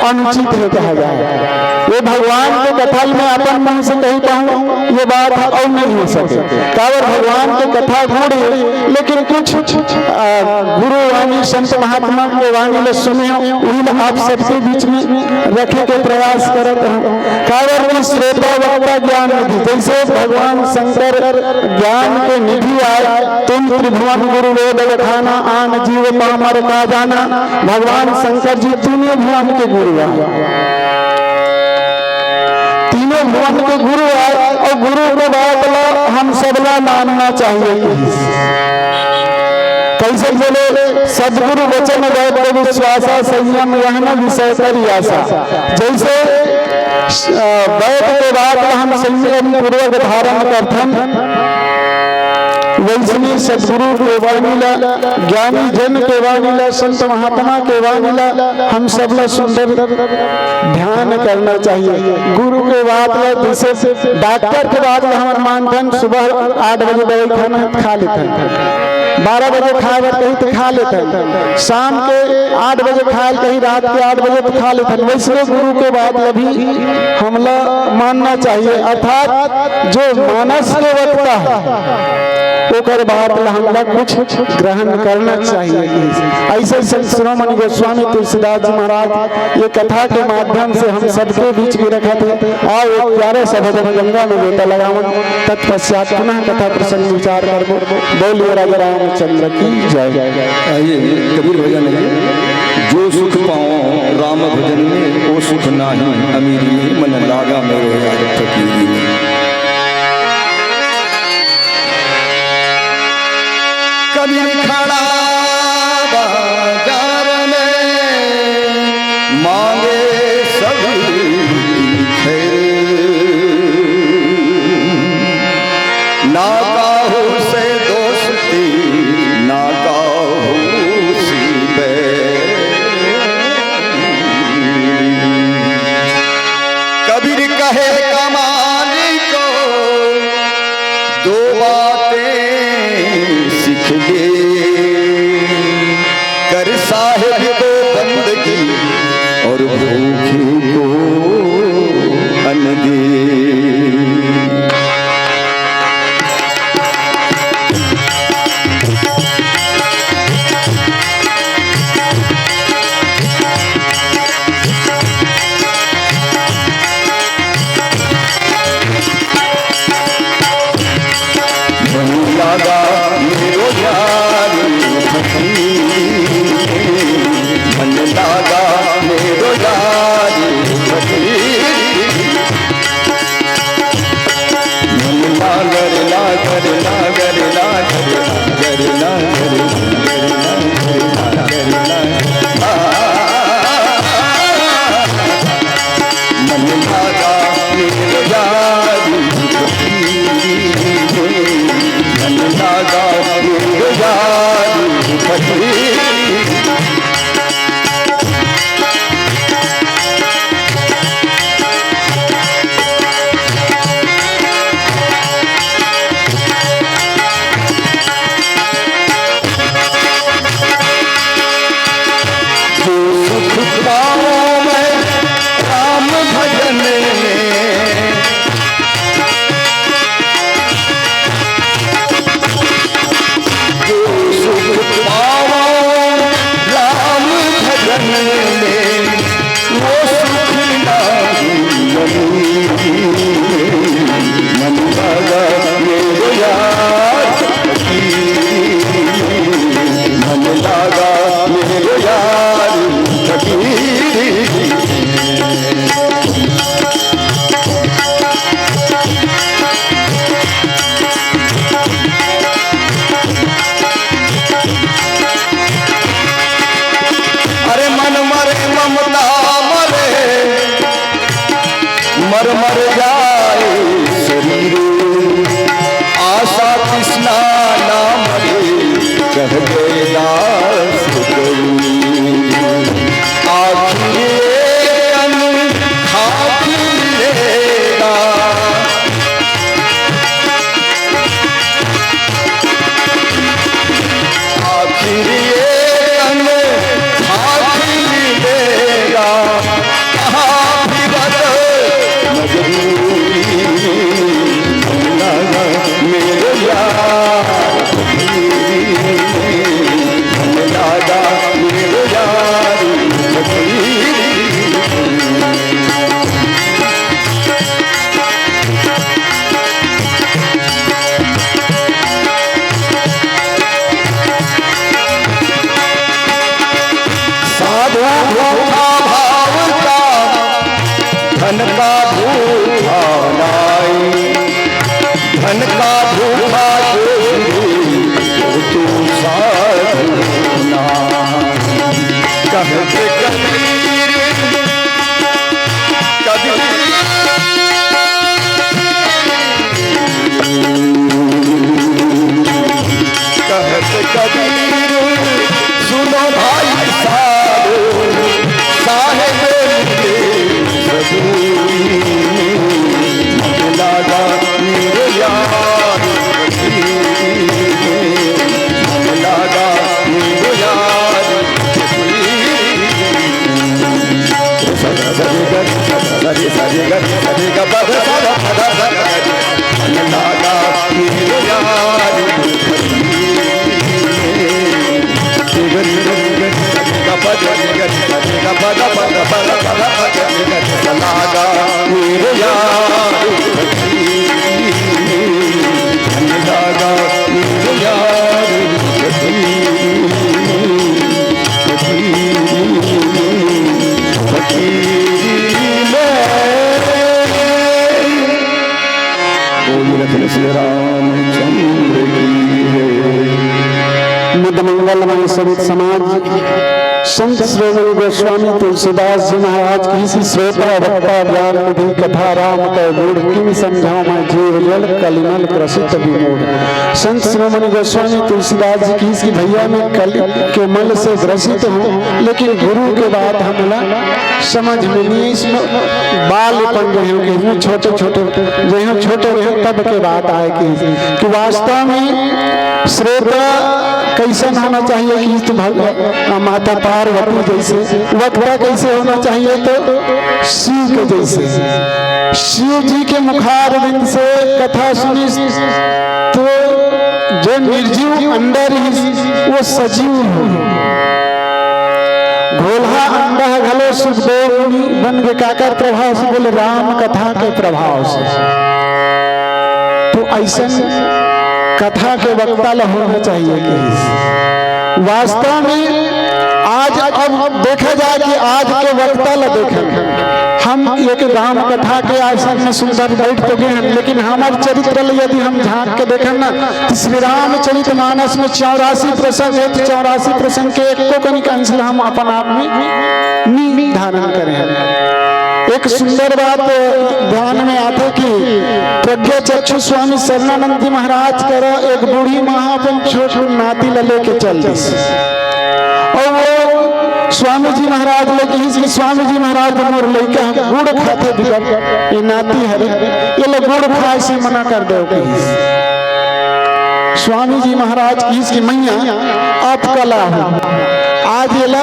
अनुचित हे कहा जाए। ये भगवान के कथा ल मैं अपन मुंह से कही पाहूँ, ये बात अउ नहीं हो सके। काबर भगवान के कथा गूढ़ हे, लेकिन कुछ, आ, गुरु वाणी, संत महात्मा के वाणी ल सुने, उही ल आप सबके बीच में रखे के प्रयास करत हूँ। काबर कि श्रोता वक्ता ज्ञान निधि, जैसे भगवान शंकर ज्ञान के निधि आय, "तुम त्रिभुवन गुरु वेद बखाना, आन जीव पामर का जाना।" भगवान शंकर जी तीनों भुवन के गुरु आय, तीनों भुवन के गुरु आय, और गुरु के बात ला हम सबला मानना चाहिए। कैसे बोले, "सदगुरु वचन वैद्य विश्वासा, संयम यहन विषय करि आसा।" जैसे अ, वैद्य के बात ल हम संयम पूर्वक धारण करथन, वैसने सदगुरु के वाणी ल, ज्ञानी जन के वाणी ल, संत महात्मा के वाणी ल हम सब ल सुंदर ध्यान करना चाहिए। गुरु के बात ल, जैसे डॉक्टर के बात ल हमन मानथन, सुबह आठ बजे दवाई खाना है, खा लेथन, बारह बजे खाए बर कही तो खा लेथन, शाम के आठ बजे खाए ल कही, रात के आठ बजे तो खा लेथन। वैसने गुरु के बात ल भी हमला मानना चाहिए, अर्थात जो मानस के वक्ता है, ओकर बात ल हमला कुछ ग्रहण करना चाहिए। अइसे संत शिरोमणि गोस्वामी तुलसीदास जी महाराज ये कथा के माध्यम से हम सबके बीच में रखत हे। आओ, एक प्यारे सा भजन गंगा में गोता लगावन, तत्पश्चात पुनः कथा प्रसंग विचार करबो। बोलिए राजा रामचंद्र की जय। आइए, कबीर भजन है, "जो सुख पाओ राम भजन में, ओ सुख नाही अमीरी में, मन लागा मेरो यार फकीरी में।" कबीर खड़ा बाजार में, मांगे सबकी खैर, ना काहू से दोस्ती, ना काहू से बैर। श्री रामचंद्र की जय। मध्य मंगल में सवित समाज संत श्रोमणी गोस्वामी तुलसीदास जी महाराज की श्री श्रोता वक्ता ज्ञान निधि कथा राम का गुण किम समझाऊं मैं जीव जड़ कलिमल क्रसित विमूढ़। संत श्रोमणी गोस्वामी तुलसीदास जी की श्री भैया में कलि के मल से ग्रसित हूँ, लेकिन गुरु के बात हमला समझ में नहीं। इसमें बालपन रहे हो, इसमें छोटे छोटे रहे हो, छोटे रहे हो, तब के बात आए कि, कि वास्तव में श्रोता कैसन होना चाहिए कि इस भग-, माता पार्वती जैसे, वक्ता कैसे होना चाहिए तो शिव के जैसे। शिव जी के मुखारविंद से कथा सुनी तो जो निर्जीव अंडा रही वो सजीव हो। घोलहा अंडा घलो सुखदेव मुनि बन के काकर प्रभाव से बोले, राम कथा के प्रभाव से। तो ऐसन कथा के वक्ता ला होना चाहिए कि वास्तव में आज अब देखा जाए कि आज के वक्ता ला देखें, हम एक राम कथा के आसन में सुंदर बैठ तो गए हैं, लेकिन हमार चरित्र ला यदि हम झांक के देखें ना, तो श्री रामचरित मानस में चौरासी प्रसंग है, तो चौरासी प्रसंग के एको कनिक अंश ला हम अपन आप में नी धारण करें। एक सुंदर बात ध्यान में आथे कि प्रज्ञा चक्षु स्वामी शरणानंद जी महाराज करा एक बूढ़ी माँ अपन छोट नाती ला लेके चल दिस। और वो स्वामी जी महाराज ले कहिस कि स्वामी जी महाराज, मोर लइका गुड़ खाथे बिकट, ये नाती हरे, ये ला गुड़ खाए से मना कर दो कहिस। स्वामी जी महाराज कहिस कि मैया आप कल आहो, आज ये ला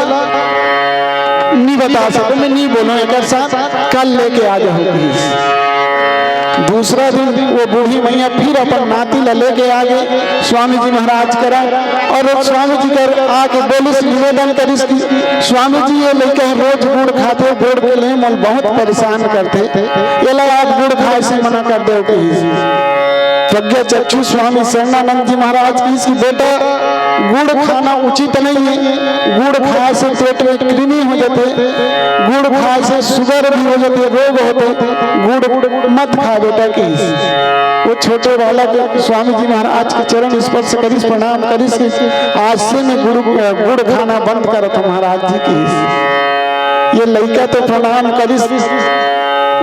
नी बता सको, मैं नी बोलो, एक साथ कल लेके आ जाओ कहिस। दूसरा दिन वो बूढ़ी मैया फिर अपन नाती ला लेके आ गए स्वामी जी महाराज करा, और स्वामी जी कर आके बोलिस, निवेदन करिस कि स्वामी जी, ये लइका है, रोज गुड़ खाथे, गुड़ के लिए मन बहुत परेशान करथे, ये ला आप गुड़ खाए से मना कर दो कहिस। प्रज्ञा चक्षु स्वामी शरणानंद जी महाराज कहिस कि बेटा, गुड़ खाना उचित नहीं है, गुड़ खाए से पेट में कृमि हो जाते, गुड़ खाए से शुगर भी हो जाते, रोग होते, गुड़ मत खा बेटा कहिस। वो छोटे बालक स्वामी जी महाराज के चरण स्पर्श करिस, प्रणाम करिस कि आज से मैं गुड़, गुड़ खाना बंद करत हूँ महाराज जी कहिस। ये लइका तो प्रणाम करिस,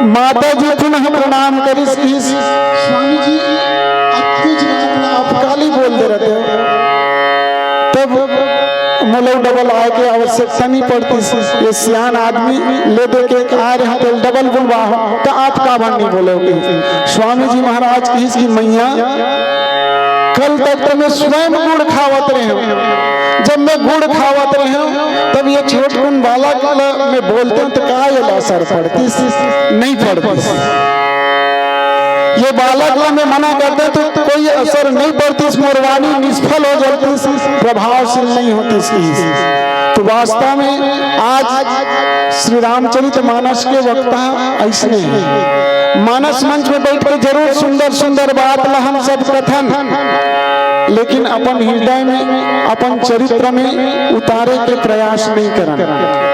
माता जी पुनः प्रणाम करिस कहिस, स्वामी जी, आप कुछ मतलब आप काली बोल दे रहते हो। तब मोला डबल आए के आवश्यकता नहीं पड़ती। ये सियान आदमी ले दे के आ रहे हैं तो डबल बुलवा हो, तो आप का बार नहीं बोलोगे? स्वामी जी महाराज कहिस कि मैया, कल तक तो मैं स्वयं गुड़ खावत रहे हूँ। जब मैं गुड़ खावत रहे हूँ, तब ये छोटकुन बालक ला मैं बोलते हूँ तो का ये ला असर पड़ती? नहीं पड़ती। ये बालक ला मैं मना करते तो कोई असर नहीं पड़ती, मोर वाणी निष्फल हो जाती, प्रभावशील नहीं होती इसकी। तो वास्तव में आज श्री रामचरित मानस के वक्ता ऐसने हैं। मानस मंच में बैठ के जरूर सुंदर सुंदर बात ला हम सब कथन, लेकिन अपन हृदय में, अपन चरित्र में उतारे के प्रयास नहीं करन।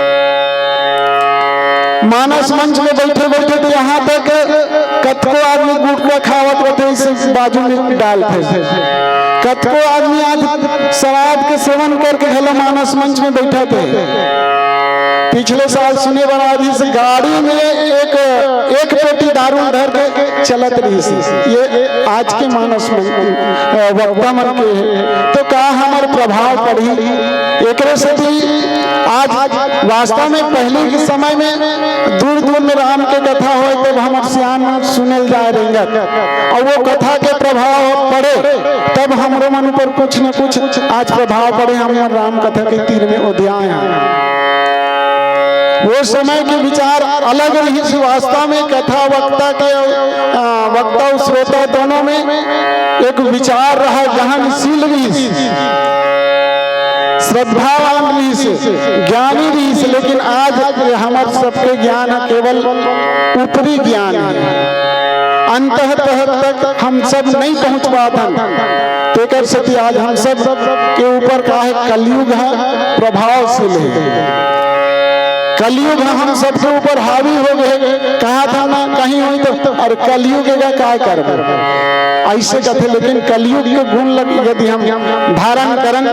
मानस मंच में बैठे बैठे तो यहाँ तक कतको आदमी गुटखा खावत रहते, इसे बाजू में डालते। कतको आदमी आज शराब के सेवन करके घलो मानस मंच में बैठा थे। पिछले साल सुने बर आदमी से गाड़ी में एक, एक पेटी दारू धर के चलत रहिस। ये आज के मानस मन, अ, वक्ता मन के हे। तो का हमर प्रभाव पड़ही? एकरे से भी आज वास्तव में पहले के समय में दूर दूर में राम के कथा होय, तब हमर सियान मन सुने ल जाए रेंगत, और वो कथा के प्रभाव पड़े, तब हमरो मन ऊपर कुछ न कुछ आज प्रभाव पड़े। हम मन राम कथा के तीर में ओधियाए हैं। वो समय के विचार अलग रहिस। वास्तव में कथा वक्ता के, अ, वक्ता और श्रोता दोनों में एक विचार रहा, गहनशील रहिस, श्रद्धावान रहिस, ज्ञानी रहिस, लेकिन आज हमर सबके ज्ञान केवल ऊपरी ज्ञान है, अंतः तह तक हम सब नहीं पहुंच पात हन। तेकर सेती आज हम सब के ऊपर का है, कलयुग है, प्रभावशील है। कलयुग ह हम सबके ऊपर हावी हो गए, कहा था ना कहीं हुई तो, और कलयुग का काय करबो, ऐसे कथे। लेकिन कलयुग के गुण लग यदि हम धारण करन,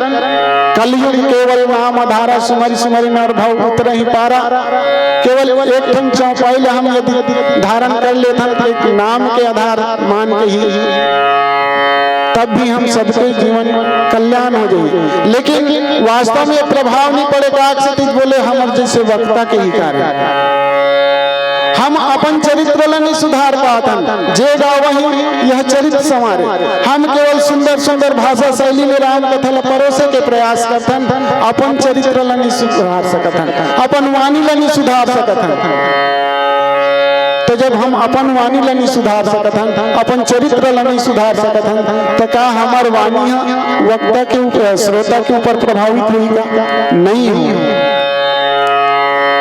कलयुग केवल नाम आधारा, सुमरि सुमरि नर भव उतरहि पारा। केवल एक ठन चौपाई ला हम यदि धारण कर लेथन, एक नाम के आधार मान के ही, तब भी हम सबके जीवन कल्याण हो जाई। लेकिन वास्तव में प्रभाव नहीं पड़े, काक से तीज बोले हमर जैसे वक्ता के ही कारण। हम अपन चरित्र ला नहीं सुधार पाथन, जे गावही यह चरित्र संवारे। हम केवल सुंदर सुंदर भाषा शैली में राम कथा ला परोसे के प्रयास करथन, अपन चरित्र ला नहीं सुधार सकथन, अपन वाणी ला नहीं सुधार सकथन। तो जब हम अपन वाणी ला नहीं सुधार सकथन, अपन चरित्र ला नहीं सुधार सकथन, तो का हमार वाणी ह वक्ता के ऊपर, श्रोता के ऊपर प्रभावित होही का? नहीं हो।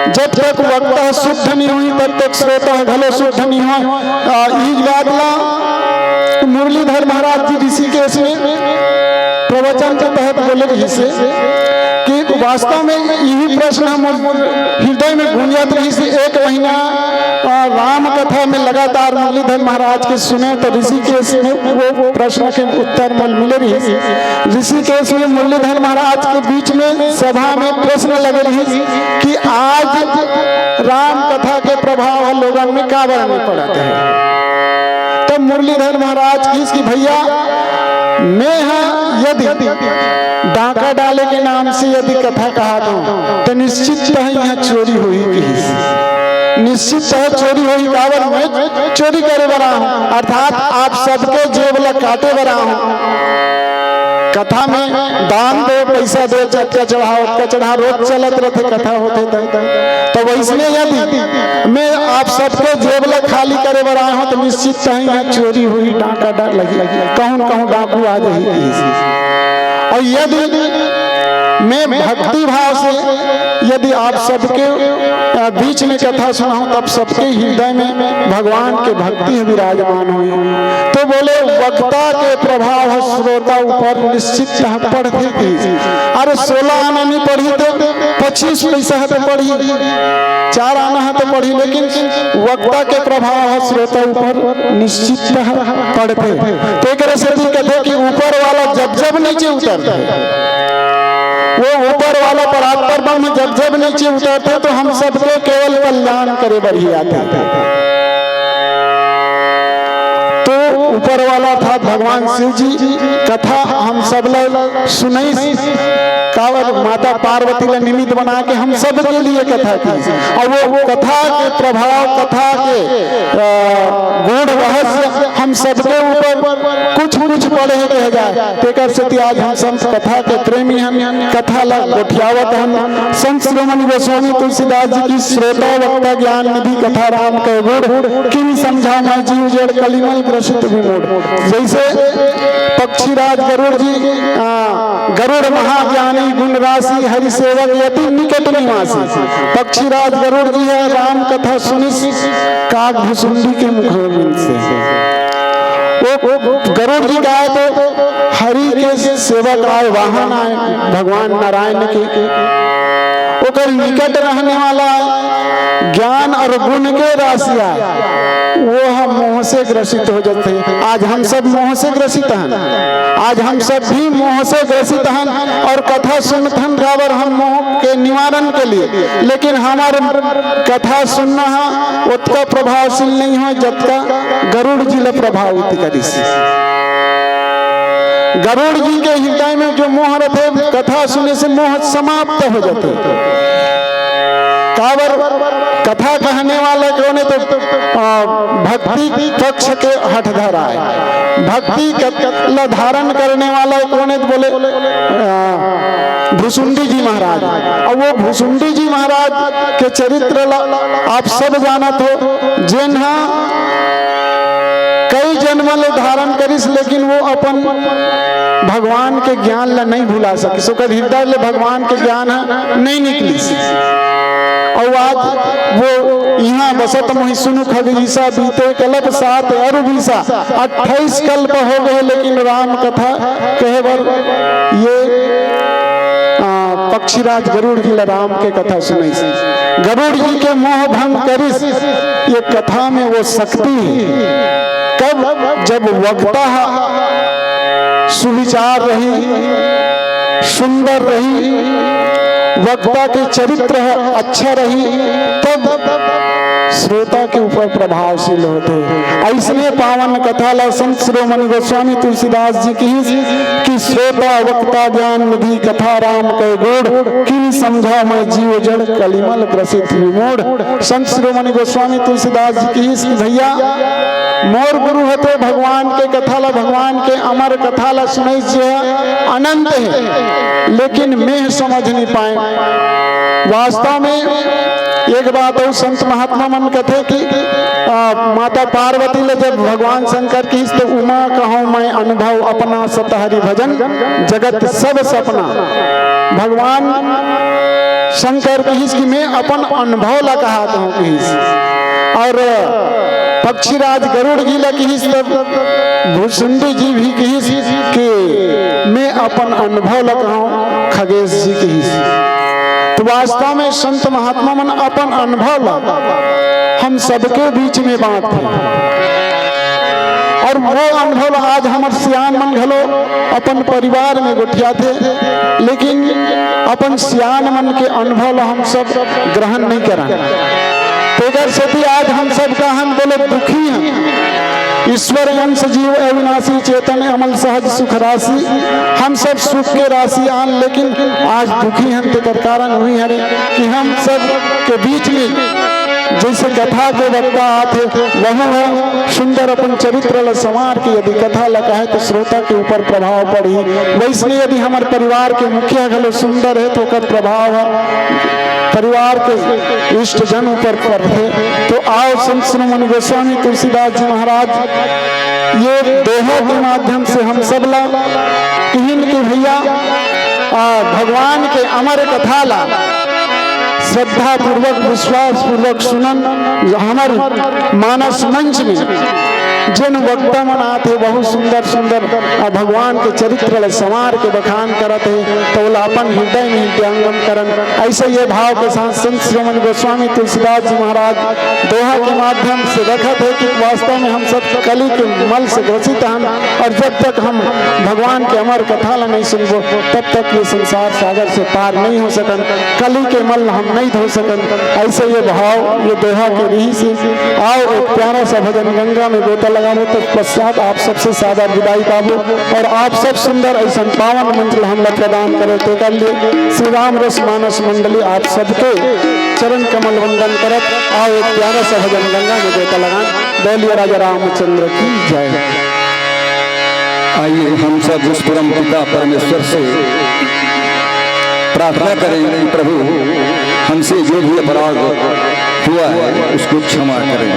जब तक वक्ता शुद्ध नहीं होही, तब तक श्रोता घलो शुद्ध नहीं हो। आ, इस बात ला मुरलीधर महाराज जी ऋषिकेश में प्रवचन के तहत बोले रहिस हे कि वास्तव में यही प्रश्न हम हृदय में गूंजत रहिस हे। एक महीना, आ, राम कथा में लगातार मुरलीधर महाराज के सुने, तो ऋषिकेश में वो प्रश्न के उत्तर मोल मिले रहिस। ऋषिकेश में मुरलीधर महाराज के बीच में सभा में प्रश्न लगे रहिस कि आज राम कथा के प्रभाव ह लोगन में काबर नहीं पड़त हे। तब मुरलीधर महाराज कहिस कि भैया, मैं ह यदि डाका डाले के नाम से यदि कथा कहत हूँ, तो निश्चित ही यहाँ चोरी होही, कहिस। निश्चित ही चोरी होही, काबर मैं चोरी करे बर आहूँ, अर्थात आप सबके जेब ला काटे बर आहूँ। कथा में दान दो, पैसा दो, जतका चढ़ाओ, ओतका चढ़ा, रोज चलत रथे, कथा होथे त। तो वैसने यदि मैं आप सबके जेब ला खाली करे बर आए हूँ, तो निश्चित ही यहाँ चोरी होही, डाका डा-, लगही, कहूँ न कहूँ डाकू आ जाही। और यदि मैं भक्ति भाव से यदि आप सबके, अ, बीच में कथा सुनाऊं, तब सबके हृदय में भगवान के भक्ति ह विराजमान होही। तो बोले, वक्ता के प्रभाव ह श्रोता ऊपर निश्चित ह पड़थे, कहिस। अरे, सोलह आना नहीं पढ़ी तो पच्चीस पैसा ह तो पढ़ी, चार आना ह तो पढ़ी, लेकिन वक्ता के प्रभाव ह श्रोता ऊपर निश्चित ह पड़थे। तो एकरे सेती कथे कि ऊपर वाला जब जब नीचे उतरथे, वो ऊपर वाला परात्पर ब्रह्म जब जब नीचे उतरथे, तो हम सबके केवल कल्याण करे बर ही आथे। तो ऊपर वाला अर्थात भगवान शिव जी कथा हम सब ला सुनइस, काबर माता पार्वती ला निमित्त बना के हम सब के लिए कथा की। और वो कथा के प्रभाव, कथा के, अ, गूढ़ रहस्य हम सबके ऊपर कुछ कुछ पड़े हे कहे जाए। तेकर सेती आज हम संत कथा के प्रेमी हन, कथा ला गोठियावत हन। संत शिरोमणि गोस्वामी तुलसीदास जी की श्रोता वक्ता ज्ञान निधि कथा राम के गुण, किम समझावँ मैं जीव जड़ कलिमल ग्रसित विमूढ़। जैसे पक्षीराज गरुड़ जी, आ, गरुड़ महाज्ञानी गुण राशि हरि सेवक अति निकट निवासी। पक्षीराज गरुड़ जी ह राम कथा सुनिस काग भुसुंडी के मुखारविंद से। वो, वो गरुड़ जी का आय तो हरि के सेवक आय, वाहन आय भगवान नारायण के, ओकर निकट रहने वाला आय, ज्ञान और गुण के राशि आय, वो ह मोह से ग्रसित हो जाथे। आज हम सब मोह से ग्रसित हन, आज हम सब भी मोह से ग्रसित हन और कथा सुनत हन काबर हम मोह के निवारण के लिए, लेकिन हमार कथा सुनना ह ओतका प्रभावशील नहीं हो जतका गरुड़ जी ला प्रभावित करिस। गरुड़ जी के हृदय में जो मोह रथे, कथा सुने से मोह समाप्त हो जाथे। काबर कथा कहने वाला कोन हे तो, अ, भक्ति पक्ष के हठधर आय। भक्ति क-, ला धारण करने वाला कोन हे तो बोले, अ, भुसुंडी जी महाराज। और वो भुसुंडी जी महाराज के चरित्र ला आप सब जानत हो, जेन ह कई जन्म ले धारण करिस, लेकिन वो अपन भगवान के ज्ञान ला नहीं भुला सकिस, ओकर हृदय ले भगवान के ज्ञान ह नहीं निकलिस। और आज वो इहाँ बसत मोहि सुनु खगीसा, बीते कलप सात अरु बीसा, अट्ठाईस कल्प हो गए, लेकिन राम कथा कहे बर ये, आ, पक्षीराज गरुड़ जी ला राम के कथा सुनाइस, गरुड़ जी के मोह भंग करिस। ये कथा में वो शक्ति हे। कब? जब वक्ता ह सुविचार रही, सुंदर रही, वक्ता के चरित्र ह अच्छा रही, तब श्रोता के ऊपर प्रभावशील होथे। अइसने पावन कथा ला संत शिरोमणि गोस्वामी तुलसीदास जी कहिस कि श्रोता वक्ता ज्ञान निधि कथा राम के गूढ़, किम समझावँ मैं जीव जड़ कलिमल ग्रसित विमूढ़। संत शिरोमणि गोस्वामी तुलसीदास जी कहिस कि भैया, मोर गुरु ह तो भगवान के कथा ला, भगवान के अमर कथा ला सुनइस, जे ह अनंत हे, लेकिन मैं समझ नहीं पाएँव। वास्तव में एक बात अउ संत महात्मा मन कथे कि, आ, माता पार्वती ले जब भगवान शंकर कहिस तो उमा कहूँ मैं अनुभव अपना सत हरि भजन जगत सब सपना। भगवान शंकर कहिस कि मैं अपन अनुभव ला कहत हँव कहिस। अउ पक्षीराज गरुड़ जी ला कहिस तब भुसुंडी जी भी कहिस कि मैं अपन अनुभव ला कहूँ खगेश जी कहिस। तो वास्तव में संत महात्मा मन अपन अनुभव ला हम सबके बीच में बाँटथे। अउ वो अनुभव ला आज हमर सियान मन घलो अपन परिवार में गोठियाथे, लेकिन अपन सियान मन के अनुभव ला हम सब ग्रहण नहीं करन। तेकर सेती आज हम सब कहन बोले दुखी हन। ईश्वर अंश जीव अविनाशी चेतन अमल सहज सुख राशि। हम सब सुख के राशि आन, लेकिन आज दुखी हन। तेकर कारण उही हरे कि हम सब के बीच में जइसे कथा के वक्ता आथे, वहू ह सुंदर अपन चरित्र ल संवार के यदि कथा ल कहे तो श्रोता के ऊपर प्रभाव पड़ही। वइसने यदि हमर परिवार के मुखिया घलो सुंदर हे तो ओकर प्रभाव ह परिवार के इष्ट जन ऊपर पड़थे। तो आओ संत शिरोमणि गोस्वामी तुलसीदास जी महाराज ये दोहा के माध्यम से हम सब ला कहिन कि भैया, आ, भगवान के अमर कथा ला श्रद्धा पूर्वक, विश्वास पूर्वक सुनन। हमर मानस मंच में जेन वक्ता मन आथे, बहुत सुंदर सुंदर, आ, भगवान के चरित्र ला संवार के बखान करत हे, तो ओला अपन हृदय में हृदयंगम करन। अइसे ये भाव के साथ संत शिरोमणि गोस्वामी तुलसीदास जी महाराज दोहा के माध्यम से रखत हे कि वास्तव में हम सब कली के मल से ग्रसित हन, अउ जब तक हम भगवान के अमर कथा ला नहीं सुनबो, तब तक ये संसार सागर से पार नहीं हो सकन, कली के मल हम नहीं धो सकन। अइसे ये भाव, ये दोहा के रिहिस हे। आओ, एक प्यारा सा भजन गंगा में गोता लगाबो, तत्पश्चात आप सबसे सादर विदाई पाबो। अउ आप सब सुंदर अइसन पावन मंच ला हमला प्रदान करे, तेकर लिए श्री राम रस मानस मंडली आप सबके चरण कमल वंदन करत, आओ एक प्यारा सा भजन गंगा में गोता लगान। बोलिए राजा रामचंद्र की जय। आइए हम सब उस परम पिता परमेश्वर से प्रार्थना करें कि प्रभु, हमसे जो भी अपराध हुआ है, उसको क्षमा करें।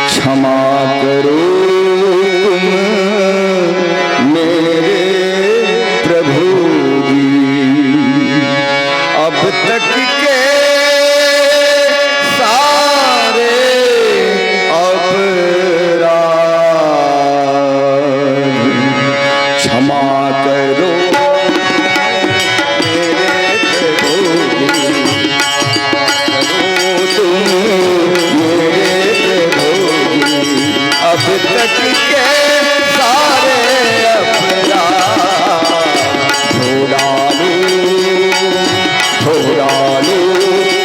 क्षमा करो तुम मेरे प्रभु जी, अब तक के सारे अपराध क्षमा करो मेरे प्रभु जी। करो तुम मेरे प्रभु जी, अब तक के सारे अपराध। धो डालो, धो डालो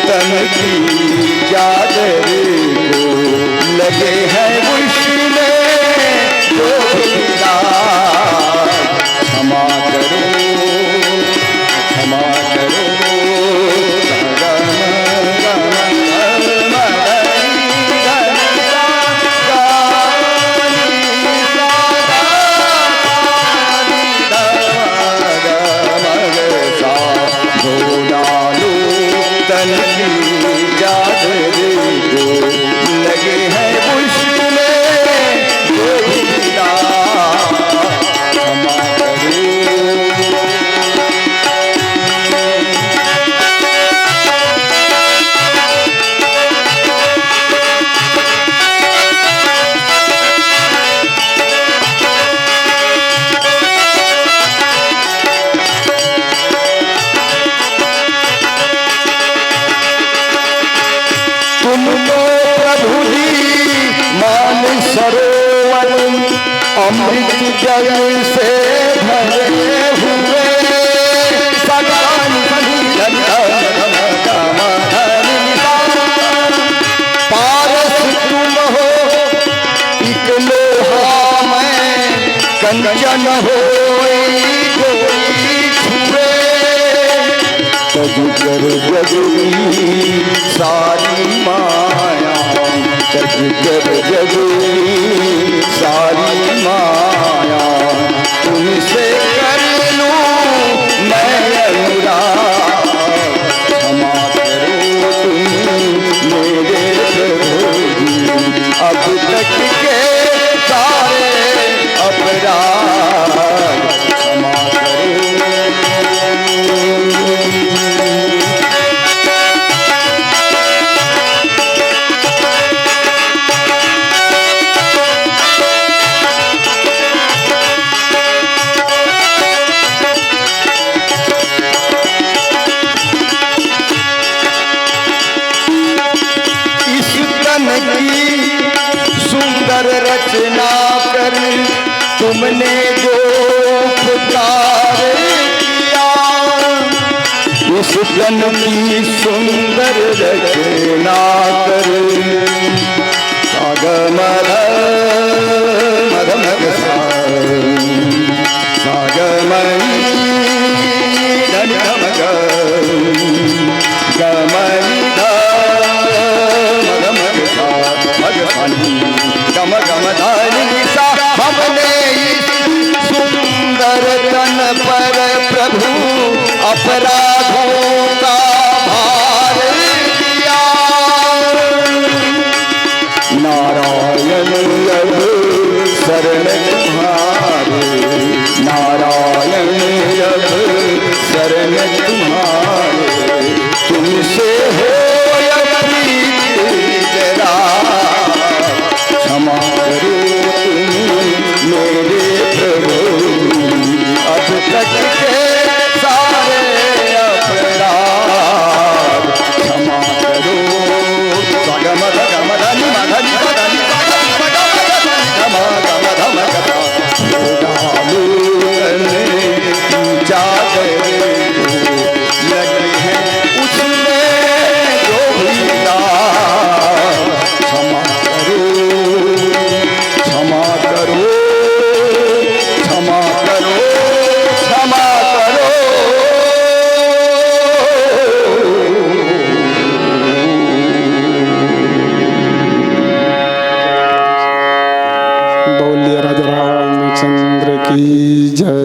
तन की चादर को, लगे हैं उसमें जो भी दाग। क्षमा करो, क्षमा करो। से भरे हुए सगाई संगीत। पारस तुम हो एक लोहा, मैं कंचन होई कोई छुए। तज कर जग की सारी माया, तज कर जग की सारी माया, तुमसे कर लूं मैं अनुराग। क्षमा करो तुम मेरे प्रभु जी, अब तक के सारे अपराध क्षमा करो। इस तन की सुंदर रचना कर तुमने जो उपकार किया, इस तन की सुंदर रचना कर। सा ग म ध, म ध म ग सा, सा ग म ध नि ध म ग, ग म नि ध, म ध म ग सा, म ग सा नि, ग म ग म ध नि नि सा। हमने इस सुंदर तन पर प्रभु अपराधों का भार दिया। नारायण अब शरण तुम्हारे, नारायण अब शरण तुम्हारे, तुमसे हो प्रीत जरा। क्षमा करो तुम मेरे प्रभु, अब तक के सारे अपराध क्षमा करो। सा ग म ध ग म ध नि म ध नि सा ध नि सा ग म ध नि ध म ग म ध म ग सा। डालो तन की चादर जो लगी है उसमें जो भी दाग, क्षमा करो, क्षमा करो, क्षमा करो, क्षमा करो। बोलिए राजा रामचंद्र की जय।